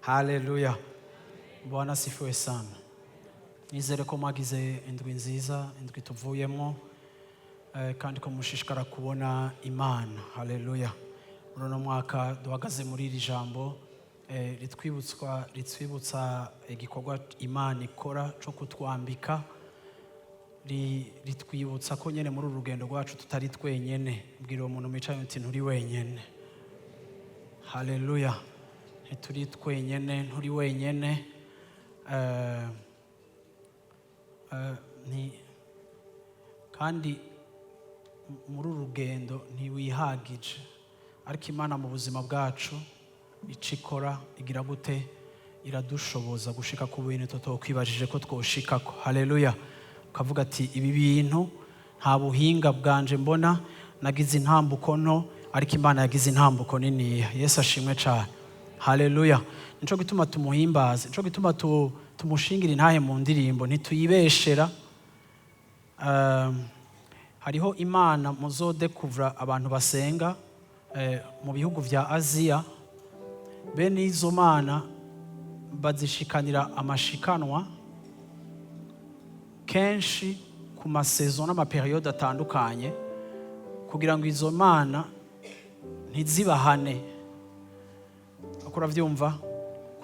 Haleluya! Bwana asifiwe sana. Nizere ko mwagize indwi nziza, indwi tuvuyemo, kandi ko mushishikara kubona Imana. Haleluya! Muri uno mwaka duhagaze muri iri jambo ritwibutsa igikorwa Imana ikora cyo kutwambika, ritwibutsa ko nyine muri uru rugendo rwacu tutari twenyene. Bwira uwo muntu mwicaye uti: "Nturi wenyene." Haleluya! Ntituri twenyene, nturi wenyene. Kandi muri uru rugendo ntiwihagije, ariko Imana mu buzima bwacu ico ikora, igira gute? Iradushoboza gushika ku bintu tutokwibajije ko twoshikako. Haleluya! Ukavuga ati: "Ibi bintu nta buhinga bwanje mbona, nagize intambuko nto, ariko Imana yagize intambuko niniya." Yesu ashimwe cyane. Haleluya! Nico gituma tumuhimbaza, nico gituma tumushingira intahe mu ndirimbo, ntituyibeshera. Hariho Imana muzodekuvura abantu basenga mu bihugu vya Aziya. Bene izo mana bazishikanira amashikanwa kenshi ku ma saisons n'ama périodes atandukanye, kugira ngo izo mana ntizibahane. Uko uravyumva?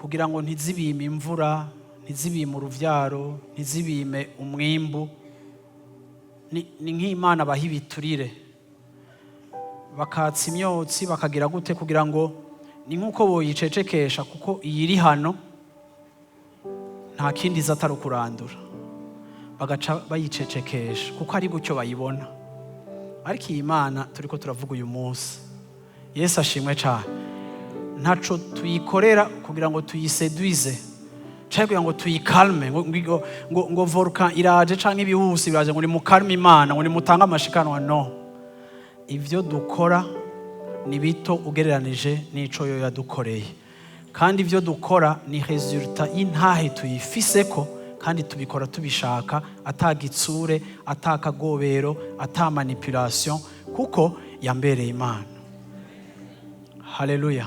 Kugira ngo ntizibime imvura, ntizibime uruvyaro, ntizibime umwimbu. Ni nk'Imana baha ibiturire, bakatsa imyotsi, bakagira gute, kugira ngo ni nk'uko boyicecekesha, kuko iyi iri hano nta kindi iza atari ukurandura. Bagaca bayicecekesha kuko ari gutyo bayibona. Ariko iyi Mana turiko turavuga uyu munsi, Yesu ashimwe cyane, ntaco tuyikorera kugira ngo tuyiseduize cyangwa kugira ngo tuyikalme, ngo volcan iraje canke ibihusi biraje, ngo nimukalme Imana, ngo nimutange amashikanwa. No ivyo dukora ni bito ugereranije n'ico yo yadukoreye, kandi ibyo dukora ni résultat y'intahe tuyifiseko, kandi tubikora tubishaka, atagitsure, atakagobero, ata manipulation, kuko yambereye Imana. Haleluya,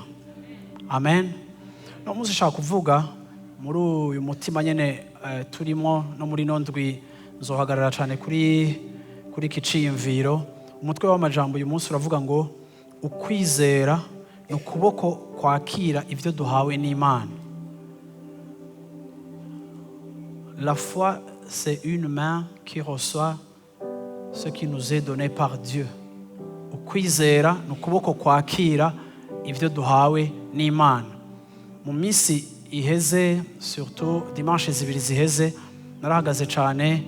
amen. No munsi nshaka kuvuga muri uyu mutima nyene turimo, no muri ino ndwi nzohagarara cyane kuri iki ciyumviro. Umutwe w'amajambo uyu munsi uravuga ngo: "Ukwizera ni ukuboko kwakira ibyo duhawe n'Imana." La foi, c'est une main qui reçoit ce qui nous est donné par Dieu. Ukwizera ni ukuboko kwakira ibyo duhawe n'Imana. Mu minsi iheze, surtout dimanche 2 ziheze, narahagaze cyane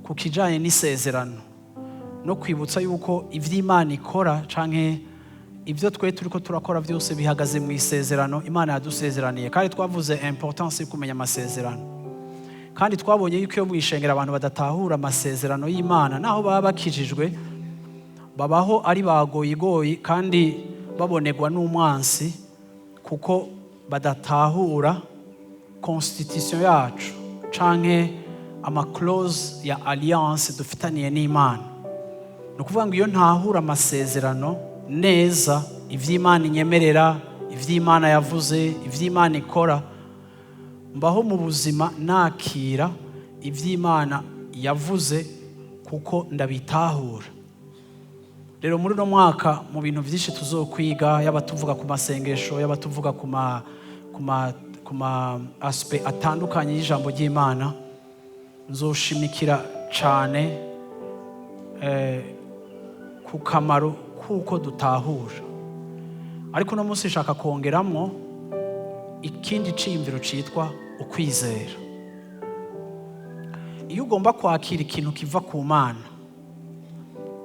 ku kijyanye n'isezerano no kwibutsa yuko iby'Imana ikora canke ibyo twe turiko turakora byose bihagaze mu isezerano Imana yadusezeraniye. Kandi twavuze importance yo kumenya amasezerano, kandi twabonye yuko iyo mu ishengero abantu badatahura amasezerano y'Imana, naho baba bakijijwe, babaho ari bagoyigoyi kandi babonerwa n'umwansi, kuko badatahura constitution yacu canke ama clauses ya alliance dufitaniye n'Imana. Ni ukuvuga ngo iyo ntahura amasezerano neza, iby'Imana inyemerera, iby'Imana yavuze, iby'Imana ikora, mbaho mu buzima nakira iby'Imana yavuze kuko ndabitahura. Rero muri uno mwaka, mu bintu byinshi tuzokwiga, yaba tuvuga ku masengesho, yaba tuvuga ku ma aspects atandukanye y'ijambo ry'Imana, nzoshimikira cyane ku kamaro kuko dutahura. Ariko uno munsi nshaka kongeramo ikindi ciyumviro cyitwa ukwizera. Iyo ugomba kwakira ikintu kiva ku Mana,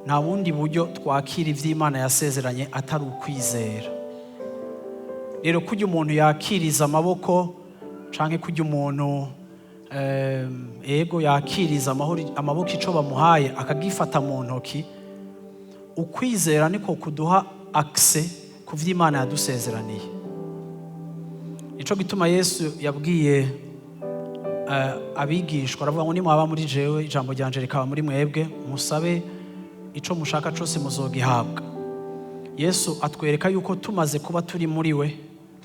nta bundi buryo twakira iby'Imana yasezeranye atari ukwizera. Rero kujya umuntu yakiriza amaboko, canke kujya umuntu ego yakiriza amaboko ico bamuhaye akagifata mu ntoki, ukwizera niko kuduha accès ku vy'Imana yadusezeraniye. Nico gituma Yesu yabwiye abigishwa, aravuga ngo: "Nimwaba muri jewe, ijambo ryanje rikaba muri mwebwe, musabe ico mushaka cose muzogihabwa." Yesu atwereka yuko tumaze kuba turi muri we,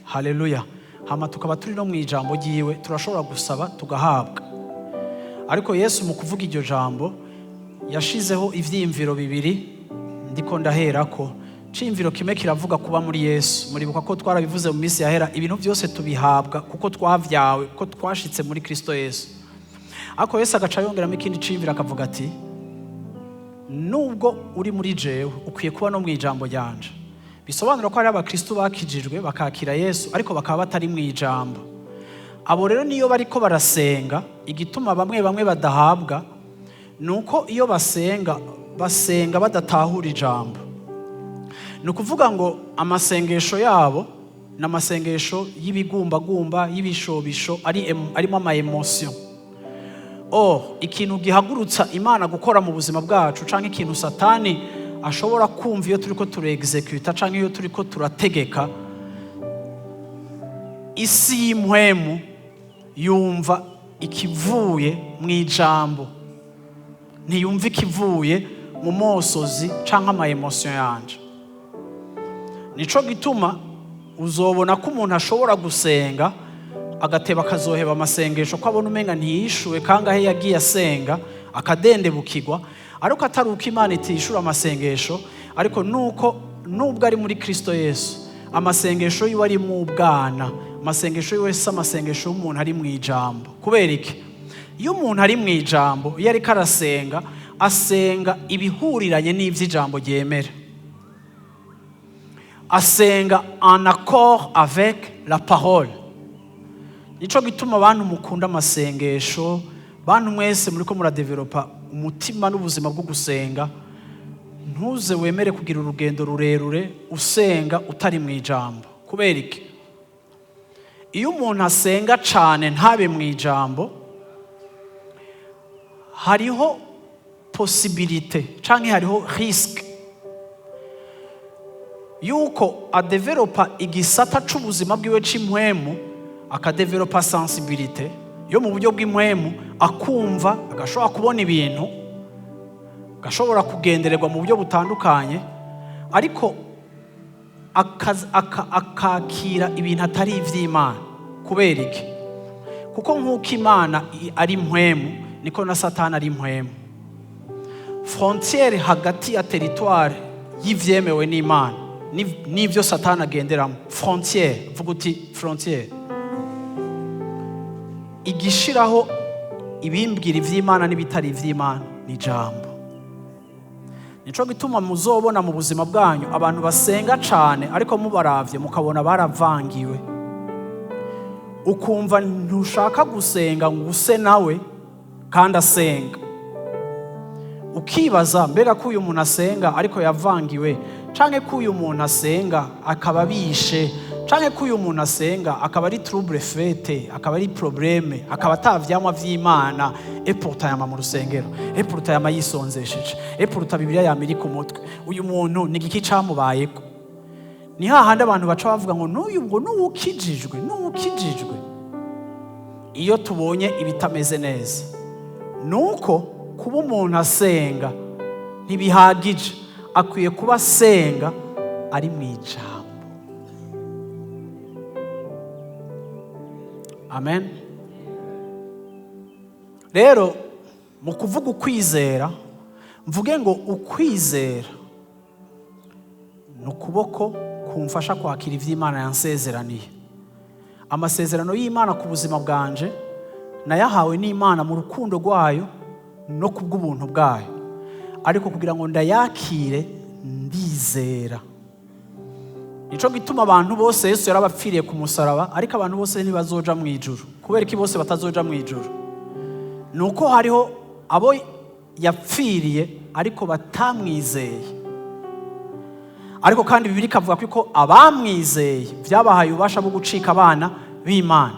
haleluya, hama tukaba turi no mu ijambo ryiwe, turashobora gusaba tugahabwa. Ariko Yesu mu kuvuga iryo jambo yashizeho ivyiyumviro bibiri ndiko ndaherako. Ciyumviro kimwe kiravuga kuba muri Yesu. Muribuka ko twarabivuze mu minsi yahera, ibintu byose tubihabwa kuko twavyawe, kuko twashitse muri Kristo Yesu. Ariko Yesu agaca yongeramo ikindi ciyumviro, akavuga ati: "Nubwo uri muri jewe, ukwiye kuba no mu ijambo ryanje." Bisobanura ko hari abakristo bakijijwe, bakakira Yesu, ariko bakaba batari mu ijambo. Abo rero niyo bariko barasenga, igituma bamwe bamwe badahabwa ni uko iyo basenga, basenga badatahura ijambo. Ni ukuvuga ngo amasengesho yabo ni amasengesho y'ibigumbagumba, y'ibishobisho, arimo ama émotions. Or ikintu gihagurutsa Imana gukora mu buzima bwacu, canke ikintu Satani ashobora kumva iyo turiko turexecuta canke iyo turiko turategeka, isi y'impwemu yumva ikivuye mu ijambo, ntiyumva ikivuye mu mosozi canke ama émotions yanje. Nico gituma uzobona ko umuntu ashobora gusenga agateba, akazoheba amasengesho, ko abona umenga ntiyishuwe kangahe yagiye asenga, akadendebukirwa. Ariko atari uko Imana itishura amasengesho, ariko nuko nubwo ari muri Kristo Yesu, amasengesho yiwe ari mu bwana, amasengesho yiwe si amasengesho y'umuntu ari mu ijambo. Kubera iki? Iyo umuntu ari mu ijambo, iyo ariko arasenga, asenga ibihuriranye n'iby'ijambo ryemera, asenga en accord avec la parole. Nico gituma abantu mukunda amasengesho, bantu mwese muriko muradevelopa umutima n'ubuzima bwo gusenga, ntuze wemere kugira urugendo rurerure usenga utari mu ijambo. Kubera iki? Iyo umuntu asenga cane ntabe mu ijambo, hariho possibilité canke hariho risque yuko adevelopa igisata c'ubuzima bwiwe c'impwemu, akadevelopa sensibilité yo mu buryo bw'impwemu, akumva, agashobora kubona ibintu, agashobora kugendererwa mu buryo butandukanye, ariko akakira ibintu atari ivy'Imana. Kubera iki? Kuko nk'uko Imana ari impwemu, niko na Satani ari impwemu. Frontière hagati ya territoire y'ivyemewe n'Imana n'ivyo Satani agenderamo, frontière, vuga uti frontière igishiraho ibimbwira ivy'Imana n'ibitari ivy'Imana ni ijambo. Nico gituma muzobona mu buzima bwanyu abantu basenga cane, ariko mubaravye mukabona baravangiwe, ukumva ntushaka gusenga ngo use nawe kandi asenga. Ukibaza: mbega ko uyu muntu asenga ariko yavangiwe, canke ko uyu muntu asenga akaba abishe, canke ko uyu muntu asenga akaba ari trouble-fête, akaba ari problème, akaba atavyamwa vy'Imana, et pourtant yama mu rusengero, et pourtant yama yisonzesheje, et pourtant Bibiliya yama iri ku mutwe, uyu muntu ni igiki camubayeko? Ni hahandi abantu baca bavuga ngo n'uyu ngo n'uwukijijwe, n'uwukijijwe. Iyo tubonye ibitameze neza, nuko kuba umuntu asenga ntibihagije, akwiye kuba asenga ari mu ijambo. Amen. Rero mu kuvuga ukwizera, mvuge ngo ukwizera ni ukuboko kumfasha kwakira iby'Imana yansezeraniye. Amasezerano y'Imana ku buzima bwanje nayahawe n'Imana mu rukundo rwayo no ku bw'ubuntu bwayo, ariko kugira ngo ndayakire ndizera. Nico gituma abantu bose Yesu yarabapfiriye ku musaraba, ariko abantu bose ntibazoja mu ijuru. Kubera ko bose batazoja mu ijuru ni uko hariho abo yapfiriye ariko batamwizeye. Ariko kandi Bibiliya ikavuga ko abamwizeye byabahaye ububasha bwo gucika abana b'Imana.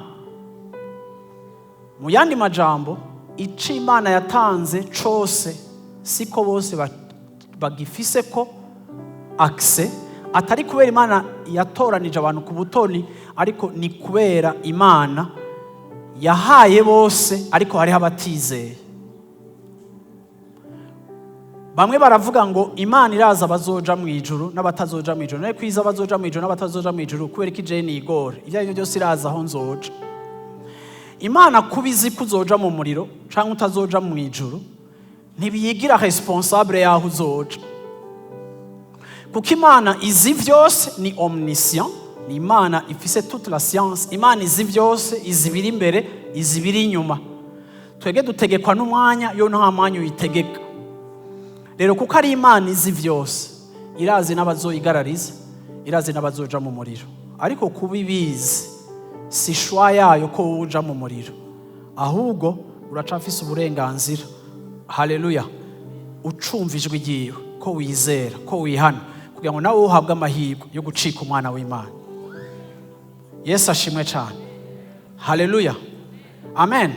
Mu yandi majambo, ico Imana yatanze cose siko bose bagifise ko accès. Atari kubera Imana yatoranije abantu ku butoni, ariko ni kubera Imana yahaye bose, ariko hariho abatizeye. Bamwe baravuga ngo Imana iraza abazoja mu ijuru n'abatazoja mu ijuru. Nawe kwiza abazoja mu ijuru n'abatazoja mu ijuru, kubera ko ije nigore ibyo ari byo byose, iraza aho nzoja. Imana kuba izi ko uzoja mu muriro cyangwa utazoja mu ijuru, ntibiyigira responsable y'aho uzoja, kuko Imana izi byose, ni omniscient, ni Imana ifise toute la science. Imana izi byose, izi ibiri imbere, izi ibiri inyuma. Twebwe dutegekwa n'umwanya, yo nta mwanya uyitegeka. Rero kuko ari Imana izi byose, irazi n'abazoyigarariza, irazi n'abazoja mu muriro. Ariko kuba ibizi si choix yayo ko wowe uja mu muriro, ahubwo uracafise uburenganzira, haleluya, ucumva ijwi ryiwe, ko wizera, ko wihana, kugira ngo nawe uhabwe amahirwe yo gucika umwana w'Imana. Yesu ashimwe cyane. Haleluya, amen.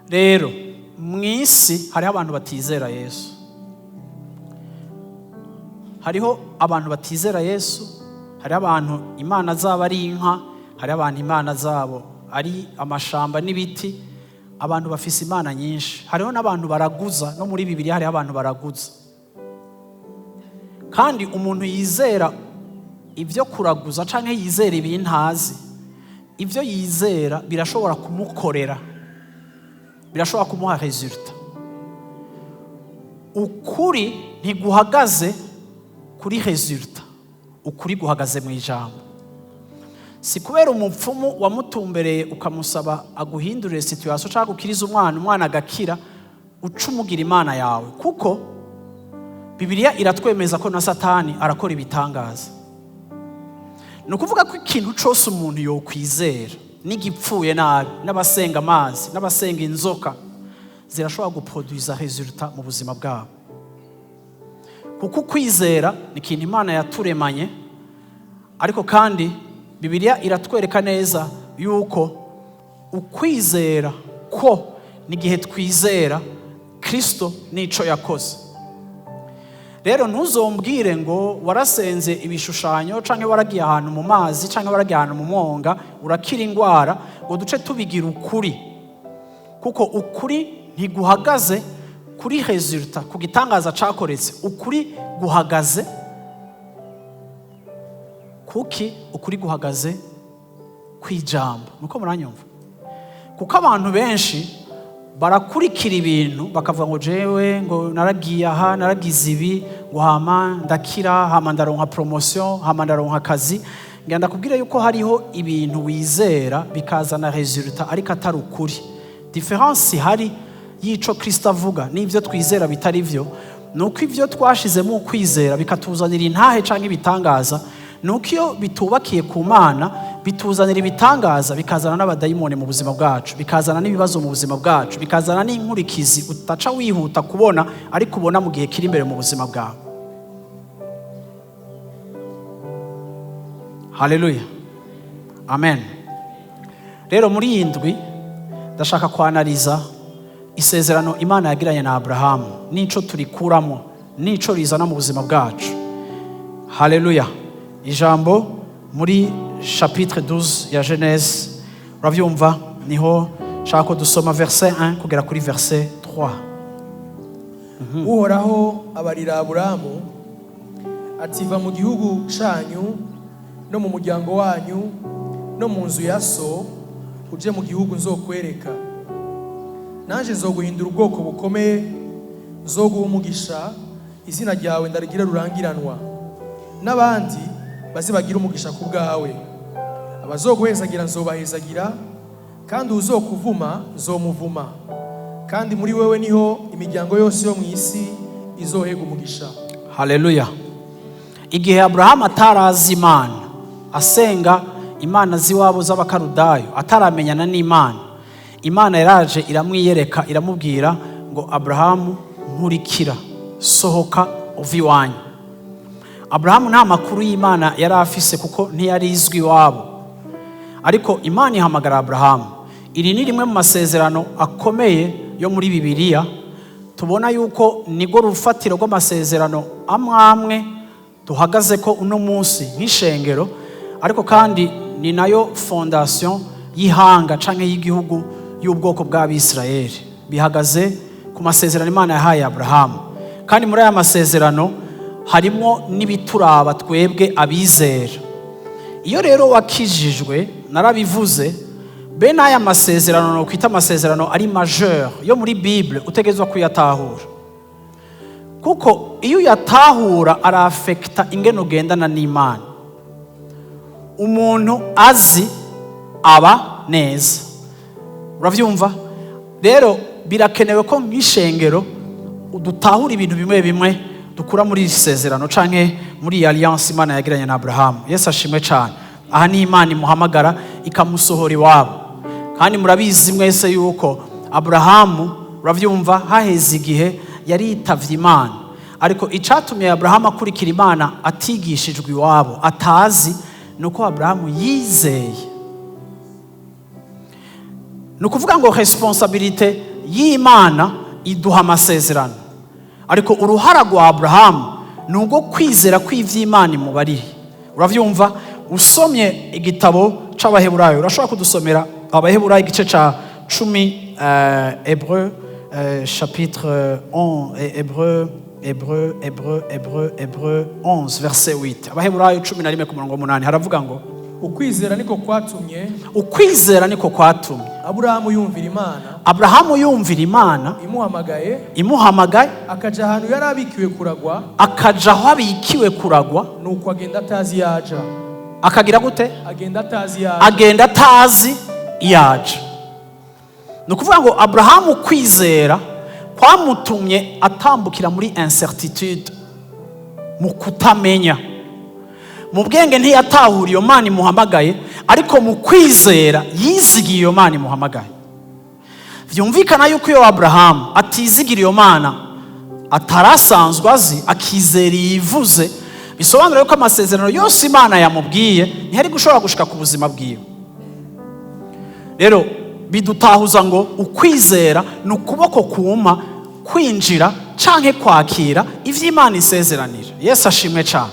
Rero mu isi hariho abantu batizera Yesu, hariho abantu batizera Yesu, hariho abantu imana zabo ari inka, hariho abantu imana zabo ari amashamba n'ibiti. Abantu bafise imana nyinshi. Hariho n'abantu baraguza. No muri Bibiliya hariho abantu baraguza. Kandi umuntu yizera ibyo kuraguza cyangwa yizera ibintazi, ibyo yizera birashobora kumukorera, birashobora kumuha résultat. Ukuri ntiguhagaze kuri résultat, ukuri guhagaze mu ijambo. Si kubera umupfumu wamutumbereye ukamusaba aguhindurire situation cyangwa ukiriza umwana, umwana agakira, uca umugira imana yawe, kuko Bibiliya iratwemeza ko na Satani arakora ibitangaza. Ni ukuvuga ko ikintu cyose umuntu yokwizera n'igipfuye nabi, n'abasenga amazi, n'abasenga inzoka, zirashobora guproduiza résultat mu buzima bwabo, kuko ukwizera ni ikintu Imana yaturemanye. Ariko kandi Bibiliya iratwereka neza yuko ukwizera ko n'igihe twizera Kirisito n'ico yakoze. Rero ntuzombwire ngo warasenze ibishushanyo, cyangwa waragiye ahantu mu mazi, cyangwa waragiye ahantu mu mwonga urakira indwara, ngo duce tubigira ukuri, kuko ukuri ntiguhagaze kuri résultat, ku gitangaza cakoretse. Ukuri guhagaze kuki? Ukuri guhagaze ku ijambo. Nuko muranyumva, kuko abantu benshi barakurikira ibintu bakavuga ngo jewe ngo naragiye aha, naragize ibi, ngo hama ndakira, hama ndaronka promotion, hama ndaronka akazi. Ngira ndakubwira yuko hariho ibintu wizera bikazana résultat, ariko atari ukuri. Différence ihari y'ico Kristo avuga n'ibyo twizera bitari byo, ni uko ibyo twashizemo ukwizera bikatuzanira intahe cyangwa ibitangaza, ni uko iyo bitubakiye ku Mana bituzanira ibitangaza, bikazana n'abadayimoni mu buzima bwacu, bikazana n'ibibazo mu buzima bwacu, bikazana n'inkurikizi utaca wihuta kubona, ariko ubona mu gihe kiri imbere mu buzima bwawe. Haleluya, amen. Rero muri iyi ndwi ndashaka kwanariza isezerano Imana yagiranye na Aburahamu, n'ico turikuramo, n'ico rizana mu buzima bwacu. Haleluya. Ijambo muri chapitre 12 ya Genèse, urabyumva, niho nshaka ko dusoma verset 1 kugera kuri verset 3. Uhoraho abarira Aburamu ati: "Va mu gihugu canyu no mu muryango wanyu no mu nzu ya so, uje mu gihugu nzokwereka. Nanje nzoguhindura ubwoko bukomeye, nzoguha umugisha, izina ryawe ndarigira rurangiranwa, n'abandi baze bagira umugisha ku bwawe. Abazoguhezagira nzobahezagira, kandi uzokuvuma nzomuvuma, kandi muri wewe niho imiryango yose yo mu isi izohega umugisha." Haleluya. Igihe Aburahamu atarazi Imana, asenga imana z'iwabo z'Abakarudayo, ataramenyana n'Imana, Imana yaraje iramwiyereka, iramubwira ngo: "Aburahamu, nkurikira, sohoka uva iwanyu." Aburahamu nta makuru y'Imana yari afise, kuko ntiyari izwi iwabo, ariko Imana ihamagara Aburahamu. Iri ni rimwe mu masezerano akomeye yo muri Bibiliya. Tubona yuko nirwo rufatiro rw'amasezerano amwe amwe duhagaze ko uno munsi nk'ishengero, ariko kandi ni nayo fondation y'ihanga canke y'igihugu y'ubwoko bw'Abisirayeli. Bihagaze ku masezerano Imana yahaye Aburahamu. Kandi muri aya masezerano harimo n'ibituraba twebwe abizera. Iyo rero wakijijwe, narabivuze, bene aya masezerano nokwita amasezerano ari majeur yo muri Bible, utegerezwa kuyatahura, kuko iyo uyatahura arafekita ingene ugendana n'Imana. Umuntu azi aba neza, urabyumva? Rero birakenewe ko nk'ishengero dutahura ibintu bimwe bimwe dukura muri iri sezerano canke muri iyi alliance Imana yagiranye na Aburahamu. Yesu ashimwe cyane. Aha ni Imana imuhamagara, ikamusohora iwabo. Kandi murabizi mwese yuko Aburahamu, urabyumva, haheze igihe yaritavye Imana. Ariko icatumye Aburahamu akurikira Imana atigishijwe iwabo, atazi, ni uko Aburahamu yizeye. Ni ukuvuga ngo responsabilité y'Imana iduha amasezerano, ariko uruhara rwa Aburahamu ni urwo kwizera kw'ivy'Imana imubariye. Uravyumva? Usomye igitabo c'Abaheburayo, urashobora kudusomera Abaheburayo igice ca 10, Hébreu chapitre 11, Hébreu, Hébreu, Hébreu, Hébreu, Hébreu 11 verset 8. Abaheburayo 11 ku murongo 8 haravuga ngo: Ukwizera niko kwatumye Ukwizera niko kwatumye Aburahamu yumvira Imana Aburahamu yumvira Imana imuhamagaye, imuhamagaye, akaja ahantu yari abikiwe kuragwa, akaja aho abikiwe kuragwa. Nuko agenda atazi iyo aja. Akagira gute? Agenda atazi iyo aja. Agenda atazi iyo aja. Ni ukuvuga ngo Aburahamu kwizera kwamutumye atambukira muri incertitude, mu kutamenya. Mu bwenge ntiyatahura iyo Mana imuhamagaye, ariko mu kwizera yizigiye iyo Mana imuhamagaye. Byumvikana yuko iyo Aburahamu atizigira iyo Mana atarasanzwe azi, akizera iyivuze, bisobanura yuko amasezerano yose Imana yamubwiye ntiyari gushobora gushika ku buzima bwiwe. Rero bidutahuza ngo ukwizera ni ukuboko kuma kwinjira canke kwakira ivyo Imana isezeranira. Yesu ashimwe cane.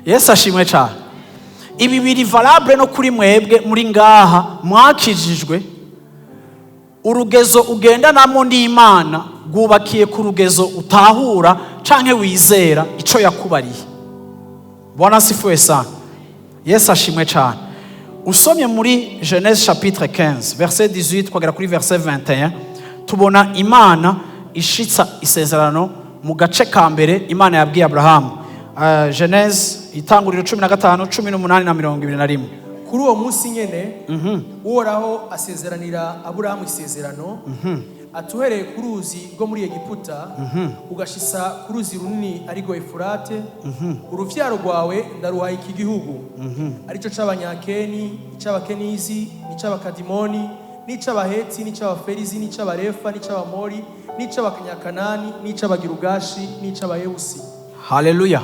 Yesu ashimwe cane. Ibi biri valable no kuri mwebwe muri ngaha mwakijijwe. Urugezo ugendanamo n'Imana rwubakiye ku rugezo utahura canke wizera ico yakubariye. Bwana asifiwe sana. Yesu ashimwe cane. Usomye muri Genèse chapitre 15 verset 18 kugera kuri verset 21, tubona Imana ishitsa isezerano mu gace ka mbere Imana yabwiye Aburahamu. Genèse, Itanguriro 15, 18 na 21. Kuri uwo munsi nyene Uhoraho asezeranira Aburahamu isezerano, ati: "Uhereye ku ruzi rwo muri Egiputa ugashisa ku ruzi runini, arirwo Efurate, uruvyaro rwawe ndaruhaye iki gihugu, arico c'Abanyakeni, ic'Abakenizi, n'ic'Abakadimoni, n'ic'Abaheti, n'ic'Abaferizi, n'ic'Abarefa, n'ic'Abamori, n'ic'Abanyakanani, n'ic'Abagirugashi, n'ic'Abayebusi." Haleluya!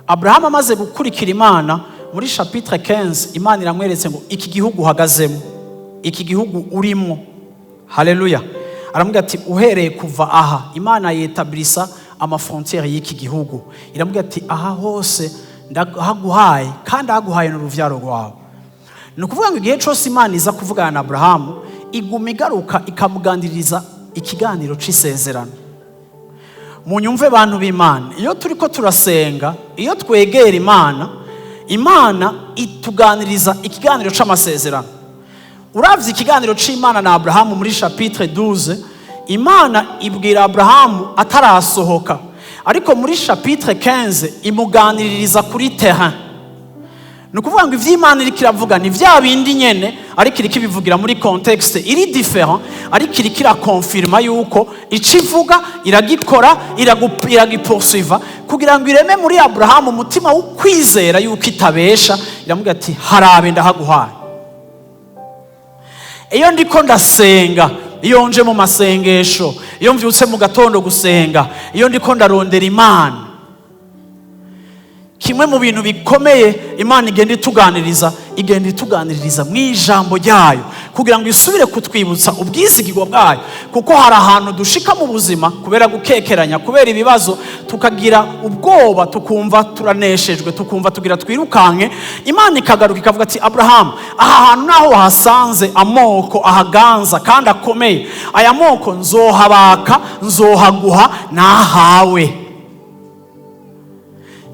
Aburahamu amaze gukurikira Imana, muri chapitre 15 Imana iramweretse ngo iki gihugu uhagazemo, iki gihugu urimo, haleluya, aramubwira ati uhereye kuva aha, Imana yetablisa ama frontières y'iki gihugu. Iramubwira ati: "Aha hose ndahaguhaye, kandi ahaguhaye n'uruvyaro rwawe." Ni ukuvuga ngo igihe cyose Imana iza kuvugana na Aburahamu, iguma igaruka ikamuganiriza ikiganiro c'isezerano. Munyumve bantu b'Imana, iyo turi ko turasenga, iyo twegera Imana, Imana ituganiriza ikiganiro c'amasezerano. Uravye ikiganiro c'Imana na Aburahamu muri chapitre 12, Imana ibwira Aburahamu atarasohoka, ariko muri chapitre 15 imuganiririza kuri terrain. Ni ukuvuga ngo ivy'Imana iriko iravuga ni vya bindi nyene, ariko iriko ibivugira muri contexte iri différent, ariko iriko irakonfirma yuko ico ivuga iragikora, iragipoursuiva kugira ngo ireme muri Aburahamu umutima wo kwizera yuko itabesha. Iramubwira ati: "Harabe, ndahaguhaye." Iyo ndiko ndasenga, iyo nje mu masengesho, iyo mvyutse mu gatondo gusenga, iyo ndiko ndarondera Imana, kimwe mu bintu bikomeye Imana igenda ituganiriza, igenda ituganiririza mu ijambo ryayo, kugira ngo itume twizera yuko ibyo Kugira ngo isubire kutwibutsa ubwizigirwa bwayo, kuko hari ahantu dushika mu buzima kubera gukekeranya, kubera ibibazo, tukagira ubwoba, tukumva turaneshejwe, tukumva tugira twirukanke. Imana ikagaruka ikavuga ati: "Aburahamu, aha hantu naho wahasanze amoko ahaganza kandi akomeye, aya moko nzohabaka, nzohaguha, nahawe."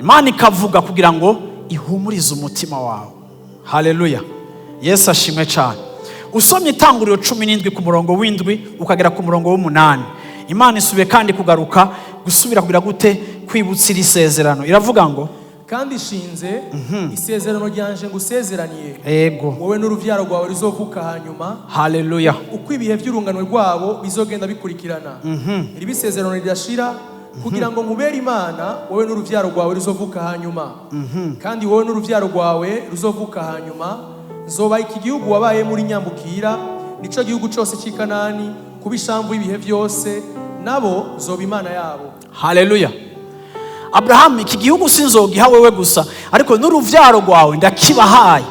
Imana ikavuga kugira ngo ihumurize umutima wawe. Haleluya, Yesu ashimwe cyane. Usomye Itanguriro 17 ku murongo w'7 ukagera ku murongo w'8, Imana isubiye kandi kugaruka gusubira kugira gute? Kwibutsa iri sezerano. Iravuga ngo: Kandi ishinze isezerano ryanje ngusezeraniye, wowe n'uruvyaro rwawe ruzovuka hanyuma, uko ibihe by'urungano rwabo bizogenda bikurikirana, riba isezerano ridashira, kugira ngo nkubere Imana, wowe n'uruvyaro rwawe ruzovuka hanyuma. Kandi wowe n'uruvyaro rwawe ruzovuka hanyuma, nzobaha iki gihugu wabaye muri nyambukira, nico gihugu cose cy'i Kanani, kuba ishamvu y'ibihe byose, nabo nzoba Imana yabo. Haleluya. Aburahamu, iki gihugu sinzogiha wewe gusa, ariko n'uruvyaro rwawe ndakibahaye.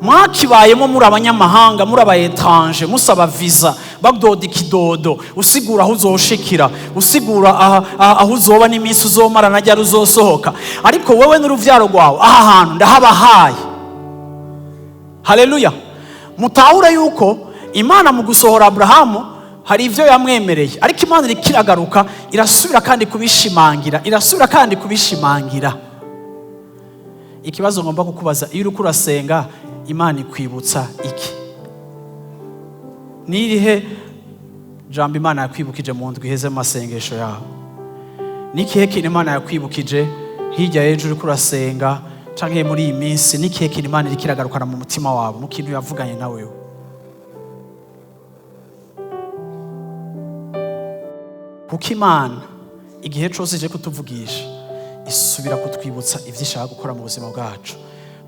Mwakibayemo muri abanyamahanga, muri aba étrangers, musaba visa, badoda ikidodo, usigura aho uzoshikira, usigura aho uzoba n'iminsi uzomara na ryari uzosohoka. Ariko wowe n'uruvyaro rwawe, aha hantu ndahabahaye. Haleluya. Mutahure yuko Imana mu gusohora Aburahamu hari ibyo yamwemereye, ariko Imana iriko iragaruka, irasubira kandi kubishimangira, irasubira kandi kubishimangira. Ikibazo ngomba kukubaza: iyo uriko urasenga, Imana ikwibutsa iki? Nirihe jambo Imana yakwibukije mu ndwi iheze mu masengesho yawe? Ni ikihe kintu Imana yakwibukije hirya y'ejo uriko urasenga, canke muri iyi minsi? Ni ikihe kintu Imana iriko iragarukana mu mutima wawe, mu kintu yavuganye na wewe? Kuko Imana igihe cose ije kutuvugisha, isubira kutwibutsa ivyo ishaka gukora mu buzima bwacu,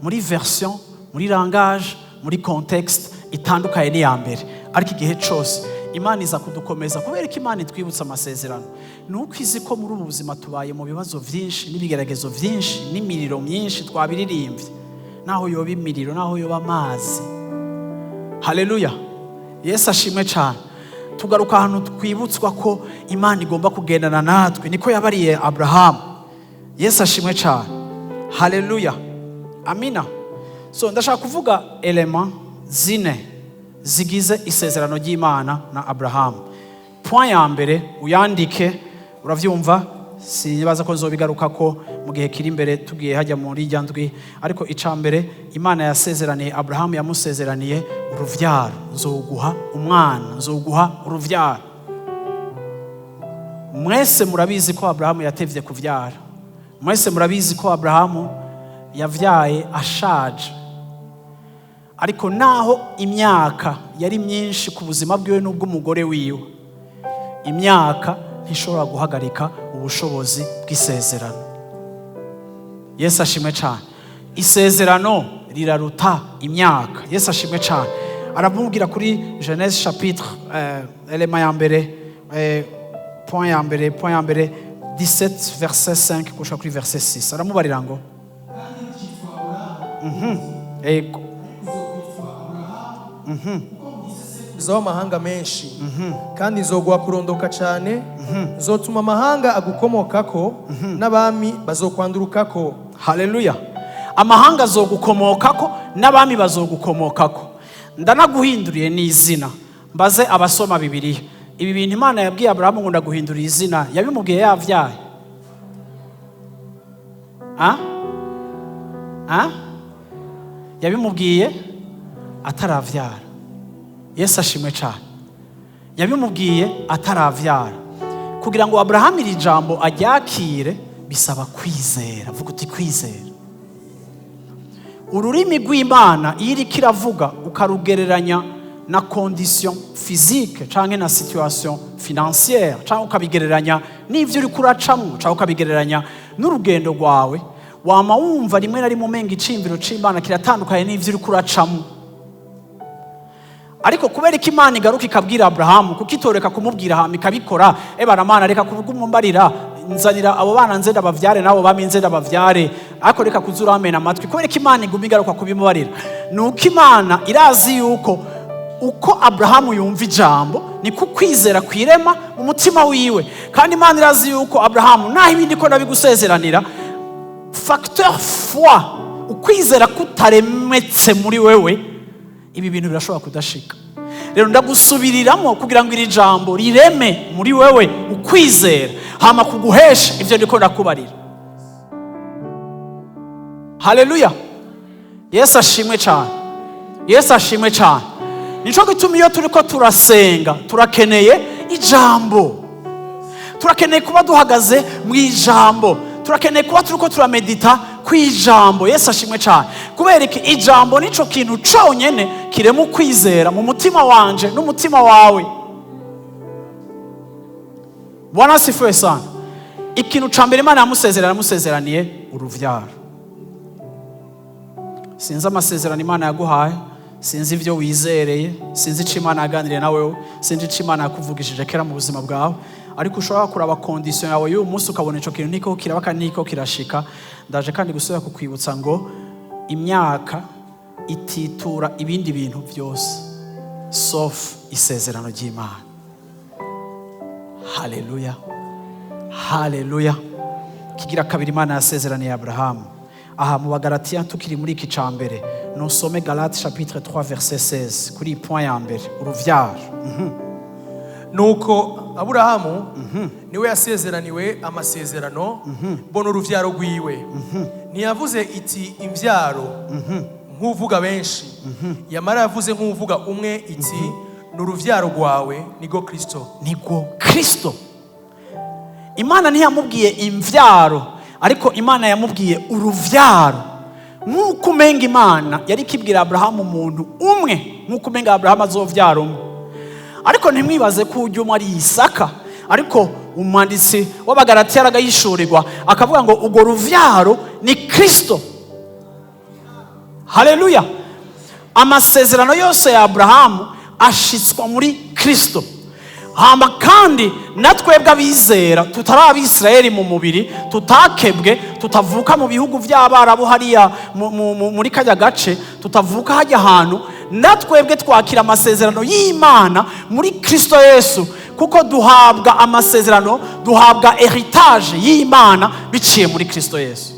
muri version, muri langage, muri contexte itandukanye n'iya mbere, ariko igihe cose Imana iza kudukomeza. Kubera ko Imana itwibutsa amasezerano, ni uko izi ko muri ubu buzima tubaye mu bibazo vyinshi n'ibigeragezo vyinshi n'imiriro myinshi. Twabiririmbye, naho yoba imiriro, naho yoba amazi. Haleluya, Yesu ashimwe cyane. Tugaruka ahantu twibutswa ko Imana igomba kugendana natwe. Niko yabariye Aburahamu. Yesu ashimwe cyane. Haleluya, amina. So ndashaka kuvuga éléments zine zigize isezerano ry'Imana na Aburahamu. Point ya mbere, uyandike, uravyumva, sinibaza ko nzobigaruka ko mu gihe kiri imbere, tugiye hajya muri ijya ndwi. Ariko icya mbere Imana yasezeraniye Aburahamu, yamusezeraniye uruvyaro: nzoguha umwana, nzoguha uruvyaro. Mwese murabizi ko Aburahamu yatevye kuvyara. Mwese murabizi ko Aburahamu yavyaye ashaje. Ariko naho imyaka yari myinshi ku buzima bwiwe n'ubw'umugore wiwe, imyaka ntishobora guhagarika ubushobozi bw'isezerano. Yesu ashimwe cyane. Isezerano riraruta imyaka. Yesu ashimwe cyane. Aramubwira kuri Genèse chapitre élément ya mbere, point ya mbere, point ya mbere, 17 verset 5 gushika kuri verset 6, aramubarira ngo ego. Uzaho amahanga menshi, kandi nzoguha kurondoka cyane, nzotuma amahanga agukomokako, n'abami bazokwandurukako. Haleluya. Amahanga azogukomokako n'abami bazogukomokako, ndanaguhinduriye n'izina. Mbaze abasoma Bibiliya: ibi bintu Imana yabwiye Aburahamu ngo ndaguhinduriye izina, yabimubwiye yavyaye? Ah? Ah? Yabimubwiye ataravyara. Yesu ashimwe cyane. Yabimubwiye ataravyara. Kugira ngo Aburahamu iri jambo aryakire, bisaba kwizera. Vuga uti: "Kwizera." Ururimi rw'Imana iyo iriko iravuga, ukarugereranya na condition physique canke na situation financière, canke ukabigereranya n'ivyo uriko uracamwo, canke ukabigereranya n'urugendo rwawe, wama wumva rimwe na rimwe umenga iciyumviro c'Imana kiratandukanye n'ivyo uriko uracamwo. Ariko kubera ko Imana igaruka ikabwira Aburahamu, kuko itoreka kumubwira hama ikabikora: "Ebana Mana, reka kubw'umumbarira, nzanira abo bana nze ndabavyare, n'abo bami nze ndabavyare." Ariko reka kuza uramena amatwi. Kubera ko Imana iguma igaruka kubimubarira, ni uko Imana irazi yuko uko Aburahamu yumva ijambo niko ukwizera kwirema mu mutima wiwe. Kandi Imana irazi yuko Aburahamu, naho ibindi ko nabigusezeranira, facteur foi, ukwizera kutaremetse muri wewe, ibi bintu birashobora kudashika. Rero ndagusubiriramo kugira ngo iri jambo rireme muri wewe ukwizera, hama kuguhesha ibyo ndiko ndakubarira. Haleluya! Yesu ashimwe cyane, Yesu ashimwe cyane. Nico gituma iyo turiko turasenga turakeneye ijambo, turakeneye kuba duhagaze mu ijambo, turakeneye kuba turiko turamedita ku ijambo. Yesu ashimwe cyane. Kubera iki? Ijambo nico kintu conyene kirema ukwizera mu mutima wanje n'umutima wawe. Bwana asifiwe sana. Ikintu ca mbere Imana yamusezerana, yamusezeraniye uruvyaro. Sinzi amasezerano Imana yaguhaye, sinzi ibyo wizereye, sinzi icyo Imana yaganiriye nawe, sinzi icyo Imana yakuvugishije kera mu buzima bwawe, ariko ushobora kuraba condition yawe y'uyu munsi ukabona icyo kintu niko kiraba kandi niko kirashika. Ndaje kandi gusubira kukwibutsa ngo imyaka ititura ibindi bintu byose sauf isezerano ry'Imana. Haleluya, haleluya! Kigira kabiri Imana yasezeraniye Aburahamu, aha mu Bagalatiya, tukiri muri iki ca mbere, nusome Galate chapitre 3 verset 16 kuri iyi point ya mbere, uruvyaro. Nuko Aburahamu niwe yasezeraniwe amasezerano, bo n'uruvyaro rwiwe. Ntiyavuze iti imvyaro nk'uvuga benshi, yamara yavuze nk'uvuga umwe iti ni uruvyaro rwawe, nigo Kristo. Nibwo Kristo. Imana ntiyamubwiye imvyaro, ariko Imana yamubwiye uruvyaro, nk'uko umenga Imana yari ikibwira Aburahamu umuntu umwe, nk'uko umenga Aburahamu azovyara umwe. Ariko ntimwibaze ko ujya umwe ari Isaka. Ariko umwanditsi w'Abagalatiya aragayishurirwa, akavuga ngo urwo ruvyaro ni Kristo. Haleluya! Amasezerano yose ya Aburahamu ashitswa muri Kristo. Hama kandi na twebwe abizera tutari Abisirayeli mu mubiri, tutakebwe, tutavuka mu bihugu by'Abarabu hariya muri kajya gace, tutavuka hajya ahantu, na twebwe twakira amasezerano y'Imana muri Kristo Yesu, kuko duhabwa amasezerano, duhabwa héritage y'Imana biciye muri Kristo Yesu.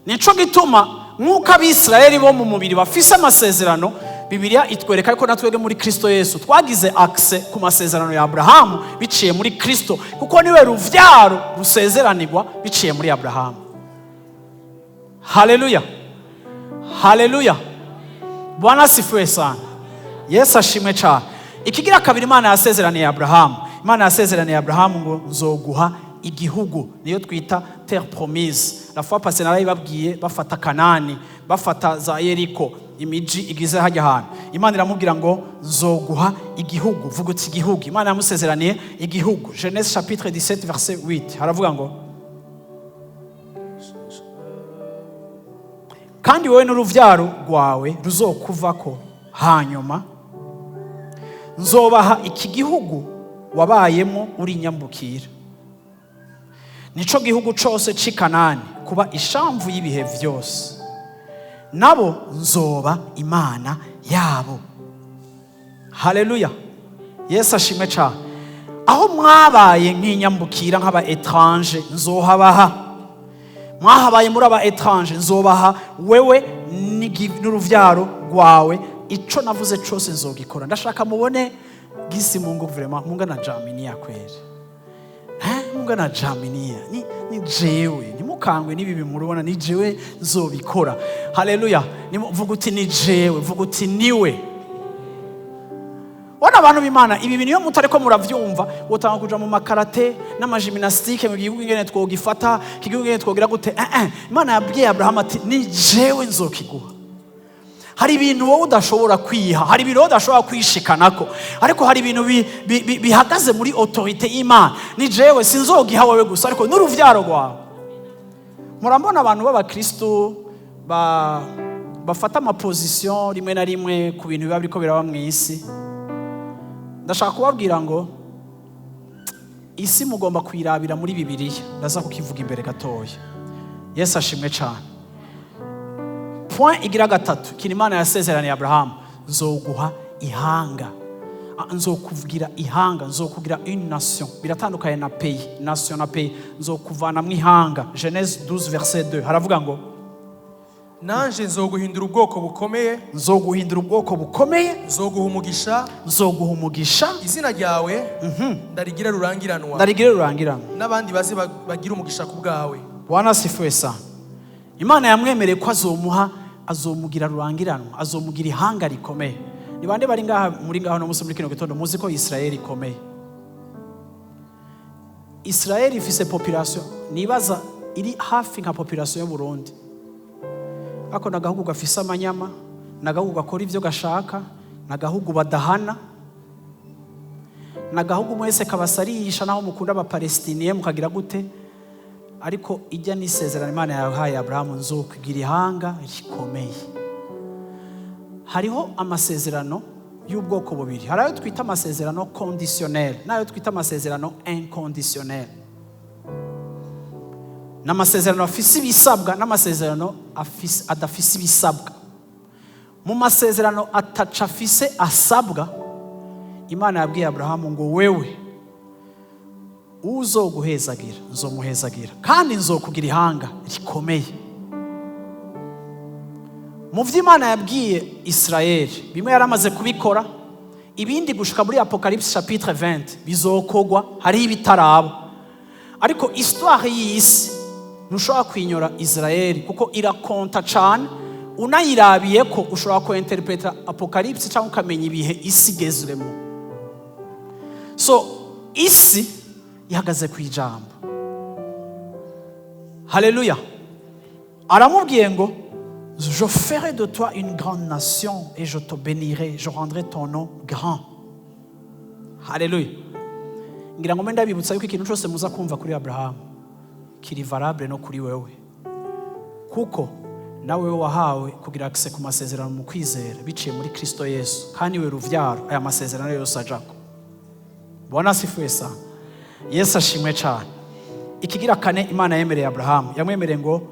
Nico gituma nk'uko Abisirayeli bo mu mubiri bafise amasezerano, Bibiliya itwereka ko na twebwe muri Kristo Yesu twagize accès ku masezerano ya Aburahamu biciye muri Kristo, kuko niwe ruvyaro rusezeranirwa biciye muri Aburahamu. Haleluya, haleluya! Bwana asifiwe sana, Yesu ashimwe cyane. Ikigira kabiri Imana yasezeraniye Aburahamu, Imana yasezeraniye Aburahamu ngo nzoguha igihugu, niyo twita terre promise. La fois passée narayibabwiye, bafata Kanani, bafata za Yeriko, imiji igize hajya ahantu. Imana iramubwira ngo nzoguha igihugu. Vuga uti igihugu. Imana yamusezeraniye igihugu. Genèse chapitre 17 verset 8 haravuga ngo: kandi wowe n'uruvyaro rwawe ruzokuvako hanyuma nzobaha iki gihugu wabayemo uri nyambukira, nico gihugu cose c'i Kanani, kuba ishamvu y'ibihe vyose, nabo nzoba Imana yabo. Haleluya, Yesu ashimwe cyane. Aho mwabaye nk'inyambukira, nk'aba étranger, nzohabaha. Mwahabaye muri aba étranger, nzobaha wewe n'uruvyaro rwawe. Ico navuze cose nzogikora. Ndashaka mubone gisi Mungu, vraiment Mungu anajiaminia kweli. Mungu anajiaminia. Ni jewe, ntimukangwe n'ibi murubona, ni jewe nzobikora. Haleluya! Vuga uti ni jewe, vuga uti niwe. Wana abantu b'Imana, ibi bintu iyo mutariko muravyumva, wotanga kuja mu makarate n'ama gymnastique mu gihugu ingene twogifata, igihugu ingene twogira gute. Imana yabwiye Abrahamu ati ni jewe nzokiguha. Hari ibintu wowe udashobora kwiha, hari ibintu wowe udashobora kwishikanako, ariko hari ibintu bihagaze muri autorité y'Imana. Ni jewe, sinzogiha wowe gusa, ariko n'uruvyaro rwawe. Murambona abantu b'abakristu bafata ama position rimwe na rimwe ku bintu biba biriko biraba mu isi. Ndashaka kubabwira ngo isi mugomba kuyirabira muri Bibiliya. Ndaza kukivuga imbere gatoya. Yesu ashimwe cyane. Point igira gatatu, ikintu Imana yasezeraniye Aburahamu: nzoguha ihanga. Nzokugira ihanga, nzokugira une nation. Biratandukanye na pays, nation na pays. Nzokuvanamwo ihanga. Genèse 12 verset 2 haravuga ngo: Nanje nzoguhindura ubwoko bukomeye. Nzoguhindura ubwoko bukomeye. Nzoguha umugisha. Nzoguha umugisha. Izina ryawe ndarigira rurangiranwa. Ndarigire rurangiranwa. N'abandi baze bagire umugisha ku bwawe. Bwana asifiwe sana. Imana yamwemereye ko azomuha, azomugira rurangiranwa, azomugira ihanga rikomeye. Ni bande bari ngaha, muri ngaho no munsi, muri kino gitondo, muzi ko Israel ikomeye? Israel ifise population nibaza iri hafi nka population y'u Burundi. Ako ni agahugu gafise amanyama, ni agahugu gakora ivyo gashaka, ni agahugu badahana, ni agahugu mwese kabasarisha naho mukunda Abapalestiniye mukagira gute. Ariko ijya n'isezerano Imana yahaye Aburahamu: nzokugira ihanga rikomeye. Hariho amasezerano y'ubwoko bubiri: hari ayo twita amasezerano conditionnel n'ayo twita amasezerano inconditionnel. Ni amasezerano afise ibisabwa n'amasezerano adafise ibisabwa. Mu masezerano ataca afise asabwa, Imana yabwiye Aburahamu ngo: wewe uzoguhezagira nzomuhezagira, kandi nzokugira ihanga rikomeye. Mu byo Imana yabwiye Israel, bimwe yaramaze kubikora, ibindi gushika muri Apocalypse chapitre 20 bizokogwa. Hariho ibitaraba, ariko histoire y'isi ntushobora kwinyora Israel kuko irakonta cane. Unayirabiye ko ushobora kuinterpreta Apocalypse cyangwa ukamenya ibihe isi igezwemo. So isi ihagaze ku ijambo. Haleluya! Aramubwiye ngo: je ferai de toi une grande nation et je te bénirai, je rendrai ton nom grand. Haleluya! Ngira ngo mbe ndabibutsa yuko ikintu cyose muza kumva kuri Abrahamu kiri valable no kuri wewe, kuko nawe wahawe kugira accès ku masezerano mu kwizera biciye muri Kristo Yesu, kandi we ruvyaro aya masezerano yose ajako. Bwana asifiwe sana. Yesu ashimwe cyane. Ikigira kane Imana yemereye Aburahamu, yamwemereye ngo: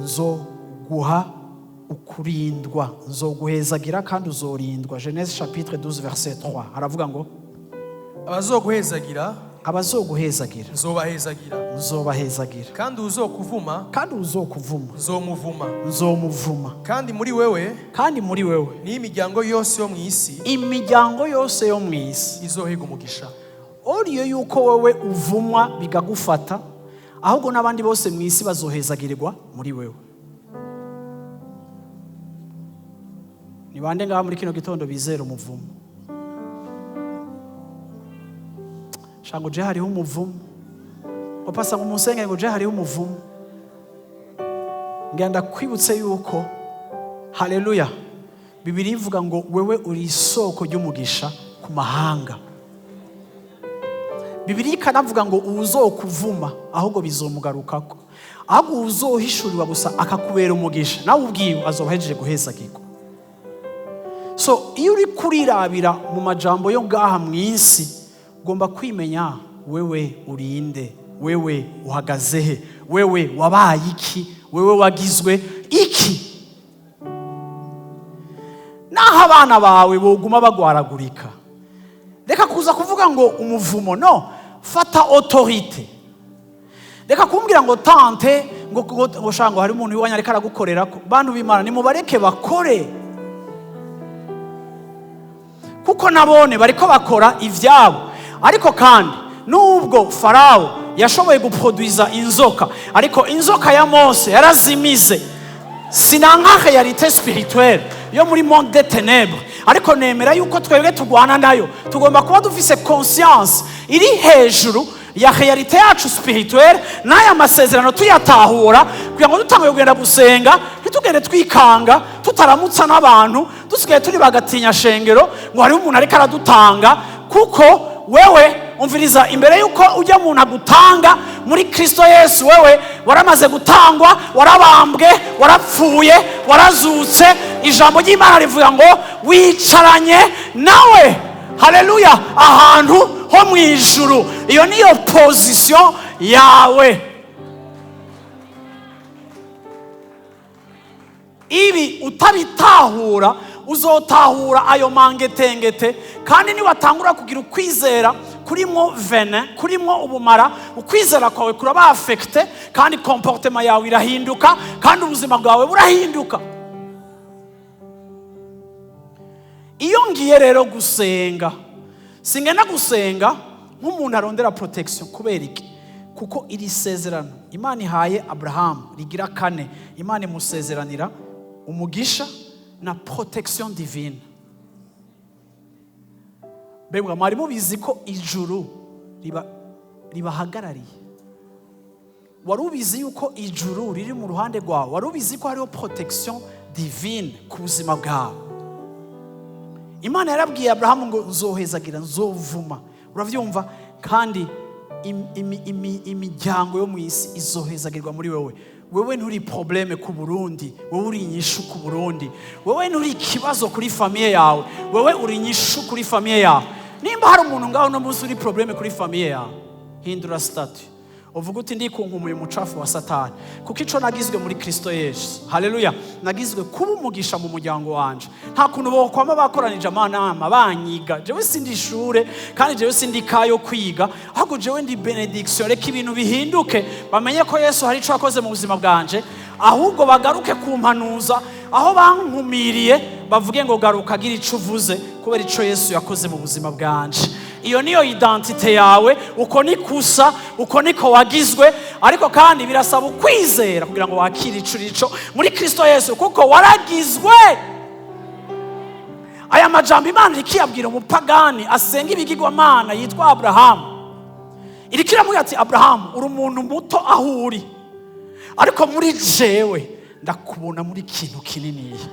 nzoguha ukurindwa, nzoguhezagira kandi uzorindwa. Genèse chapitre 12 verset 3 aravuga ngo: Abazoguhezagira abazoguhezagira nzobahezagira, nzobahezagira, kandi uzokuvuma kandi uzokuvuma nzomuvuma, nzomuvuma, kandi muri wewe kandi muri wewe niyo imiryango yose yo mu isi imiryango yose yo mu isi izohega umugisha. Oriyo yuko wowe uvumwa bikagufata, ahubwo n'abandi bose mu isi bazohezagirirwa muri wewe. Ni bande ngaha muri kino gitondo bizera umuvumo? Shango je hariho umuvumo, ngo pasa ngo umusengere, ngo je hariho umuvumo. Ngenda kwibutse yuko, haleluya, Bibiliya ivuga ngo wewe uri isoko ry'umugisha ku mahanga. Bibiliya ikanavuga ngo uwuzokuvuma ahubwo bizomugarukako, ahubwo uwuzohishurirwa gusa akakubera umugisha nawe ubwiwe azoba ahejeje guhezagirwa. So iyo uri kurirabira mu majambo yo ngaha mu isi, ugomba kwimenya wewe urinde, wewe uhagaze he, wewe wabaye iki, wewe wagizwe iki. Naho abana bawe boguma bagwaragurika, reka kuza kuvuga ngo umuvumo. No fata autorité. Reka kumbwira ngo tante ngo shaka ngo hari umuntu iwanyu ariko aragukorera ko. Bantu b'Imana, nimubareke bakore, kuko nabone bariko bakora ivyabo. Ariko kandi nubwo Farawo yashoboye guproduiza inzoka, ariko inzoka ya Mose yarazimize. Sinanka réalité spirituelle yo muri monde des ténèbres, ariko nemera yuko twebwe turwana nayo tugomba kuba dufise conscience iri hejuru ya réalité yacu spirituelle n'aya masezerano tuyatahura, kugira ngo dutanguye kugenda gusenga ntitugende twikanga, tutaramutsa n'abantu, dusigaye turi bagatinya shengero ngo hariho umuntu ariko aradutanga. Kuko wewe, umviriza, imbere yuko ujya muntu agutanga, muri Kristo Yesu wewe waramaze gutangwa, warabambwe, warapfuye, warazutse. Ijambo ry'Imana rivuga ngo wicaranye nawe, haleluya, ahantu ho mu ijuru. Iyo niyo position yawe. Ibi utabitahura, uzotahura ayo mangetengete. Kandi niwatangura kugira ukwizera kurimo venin, kurimo ubumara, ukwizera kwawe kuraba affecté, kandi comportement yawe irahinduka, kandi ubuzima bwawe burahinduka. Iyo ngiye rero gusenga, singenda gusenga nk'umuntu arondera protection. Kubera iki? Kuko iri sezerano Imana ihaye Aburahamu rigira kane, Imana imusezeranira umugisha na protection divine. Mbega mwari mubizi ko ijuru ribahagarariye? Wari ubizi yuko ijuru riri mu ruhande rwawe? Wari ubizi ko hariho protection divine ku buzima bwawe? Imana yarabwiye Aburahamu ngo nzohezagira, nzovuma, urabyumva, kandi imiryango yo mu isi izohezagirwa muri wewe. Wewe nturi problème ku Burundi, wewe uri inyishu ku Burundi. Wewe nturi ikibazo kuri famille yawe, wewe uri inyishu kuri famille yawe. Nimba hari umuntu ngaho uno munsi uri problème kuri famille yawe, hindura statut, uvuga uti: "Ndikunkumuye umucafu wa Satani, kuko ico nagizwe muri Kristo Yesu, haleluya, nagizwe kuba umugisha mu muryango wanje. Nta kuntu bokwama bakoranije amanama banyiga. Jewe sindi ishure, kandi jewe sindi kayo kwiga, ahubwo jewe ndi bénédiction. Reka ibintu bihinduke, bamenye ko Yesu hari ico yakoze mu buzima bwanje. Ahubwo bagaruke kumpanuza aho bankumiriye, bavuge ngo garuka agira ico uvuze kubera ico Yesu yakoze mu buzima bwanje." Iyo niyo identité yawe, uko ni kusa, uko niko wagizwe. Ariko kandi birasaba ukwizera kugira ngo wakire ico urico muri Kristo Yesu, kuko waragizwe. Aya majambo Imana irikiyabwira umupagani asenga ibigirwamana yitwa Aburahamu. Iriko iramubwira ati: "Aburahamu, uri umuntu muto aho uri, ariko muri jewe ndakubona muri kintu kininiya.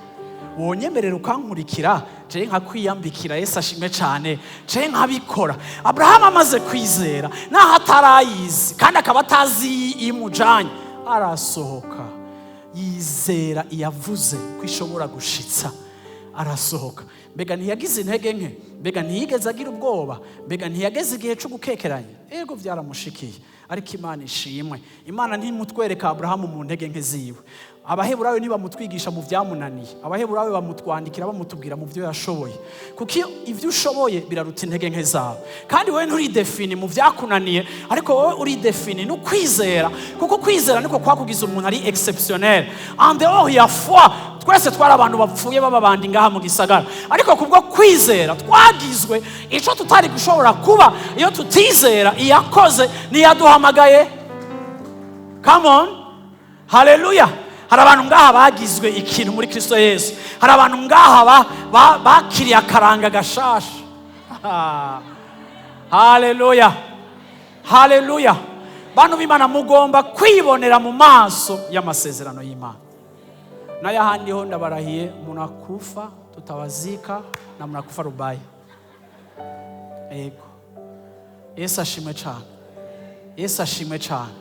Wonyemerera ukankurikira, jewe nkakwiyambikira?" Yesu ashimwe cyane. Jewe nkabikora. Aburahamu amaze kwizera, naho atarayizi kandi akaba atazi imujanye, arasohoka, yizera iyavuze ko ishobora gushitsa, arasohoka. Mbega ntiyagize intege nke? Mbega ntiyigeze agira ubwoba? Mbega ntiyageze igihe cyo gukekeranya? Ego, byaramushikiye. Ariko Imana ishimwe, Imana ntimutwereka Aburahamu mu ntege nke ziwe. Abaheburayo ntibamutwigisha mu byamunaniye, Abaheburayo bamutwandikira bamutubwira mu byo yashoboye, kuko iyo ibyo ushoboye biraruta intege nke zawe. Kandi wowe nturi défini mu byakunaniye, ariko wowe uri défini no kwizera, kuko kwizera niko kwakugiza umuntu ari exceptionnel. En dehors ya foi, twese twari abantu bapfuye b'ababandi ngaha mu gisagara, ariko kubwo kwizera twagizwe icyo tutari gushobora kuba iyo tutizera iyakoze niyaduhamagaye. Come on, haleluya! Hari abantu ngaha bagizwe ikintu muri Kristo Yesu. Hari abantu ngaha bakiriye akaranga gashasha. Haleluya, haleluya! Bantu b'Imana, mugomba kwibonera mu maso y'amasezerano y'Imana. N'ayahandi ho ndabarahiye, munakufa tutawazika na munakufa rubaye. Yego, Yesu ashimwe cyane, Yesu ashimwe cyane.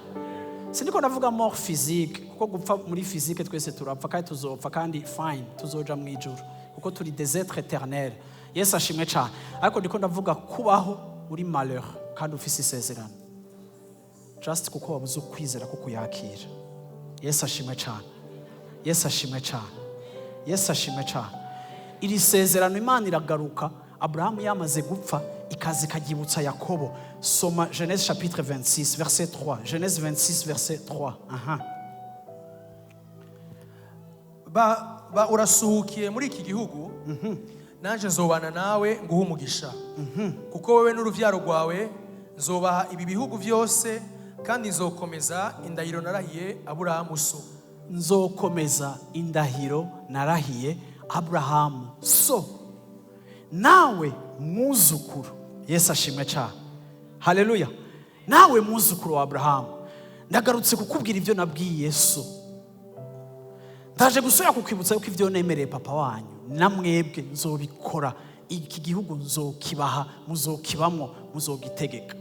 Siniko ndavuga mort physique, kuko gupfa muri physique twese turapfa kandi tuzopfa, kandi fine, tuzoja mu ijuru kuko turi des êtres éternels. Yesu ashimwe cyane. Ariko ndiko ndavuga kubaho uri malheur kandi ufise isezerano, just kuko wabuze ukwizera ko kuyakira. Yesu ashimwe cyane, Yesu ashimwe cyane, Yesu ashimwe cyane. Iri sezerano Imana iragaruka Aburahamu yamaze gupfa, ikaza ikaryibutsa Yakobo. Soma Genèse chapitre 26 verset 3. Genèse 26 verset 3, aha. Ba urasuhukiye muri iki gihugu, nanjye nzobana nawe nguhe umugisha, kuko wowe n'urubyaro rwawe nzobaha ibi bihugu byose, kandi nzokomeza indahiro narahiye Aburahamu so. Nzokomeza indahiro narahiye Aburahamu so, nawe mwuzukuru. Yesu ashimwe cyane, haleluya! Nawe mwuzukuru wa Aburahamu, ndagarutse kukubwira ibyo nabwiye so. Ndaje gusubira kukwibutsa yuko ibyo nemereye papa wanyu na mwebwe nzobikora. Iki gihugu nzokibaha, muzokibamwo, muzogitegeka.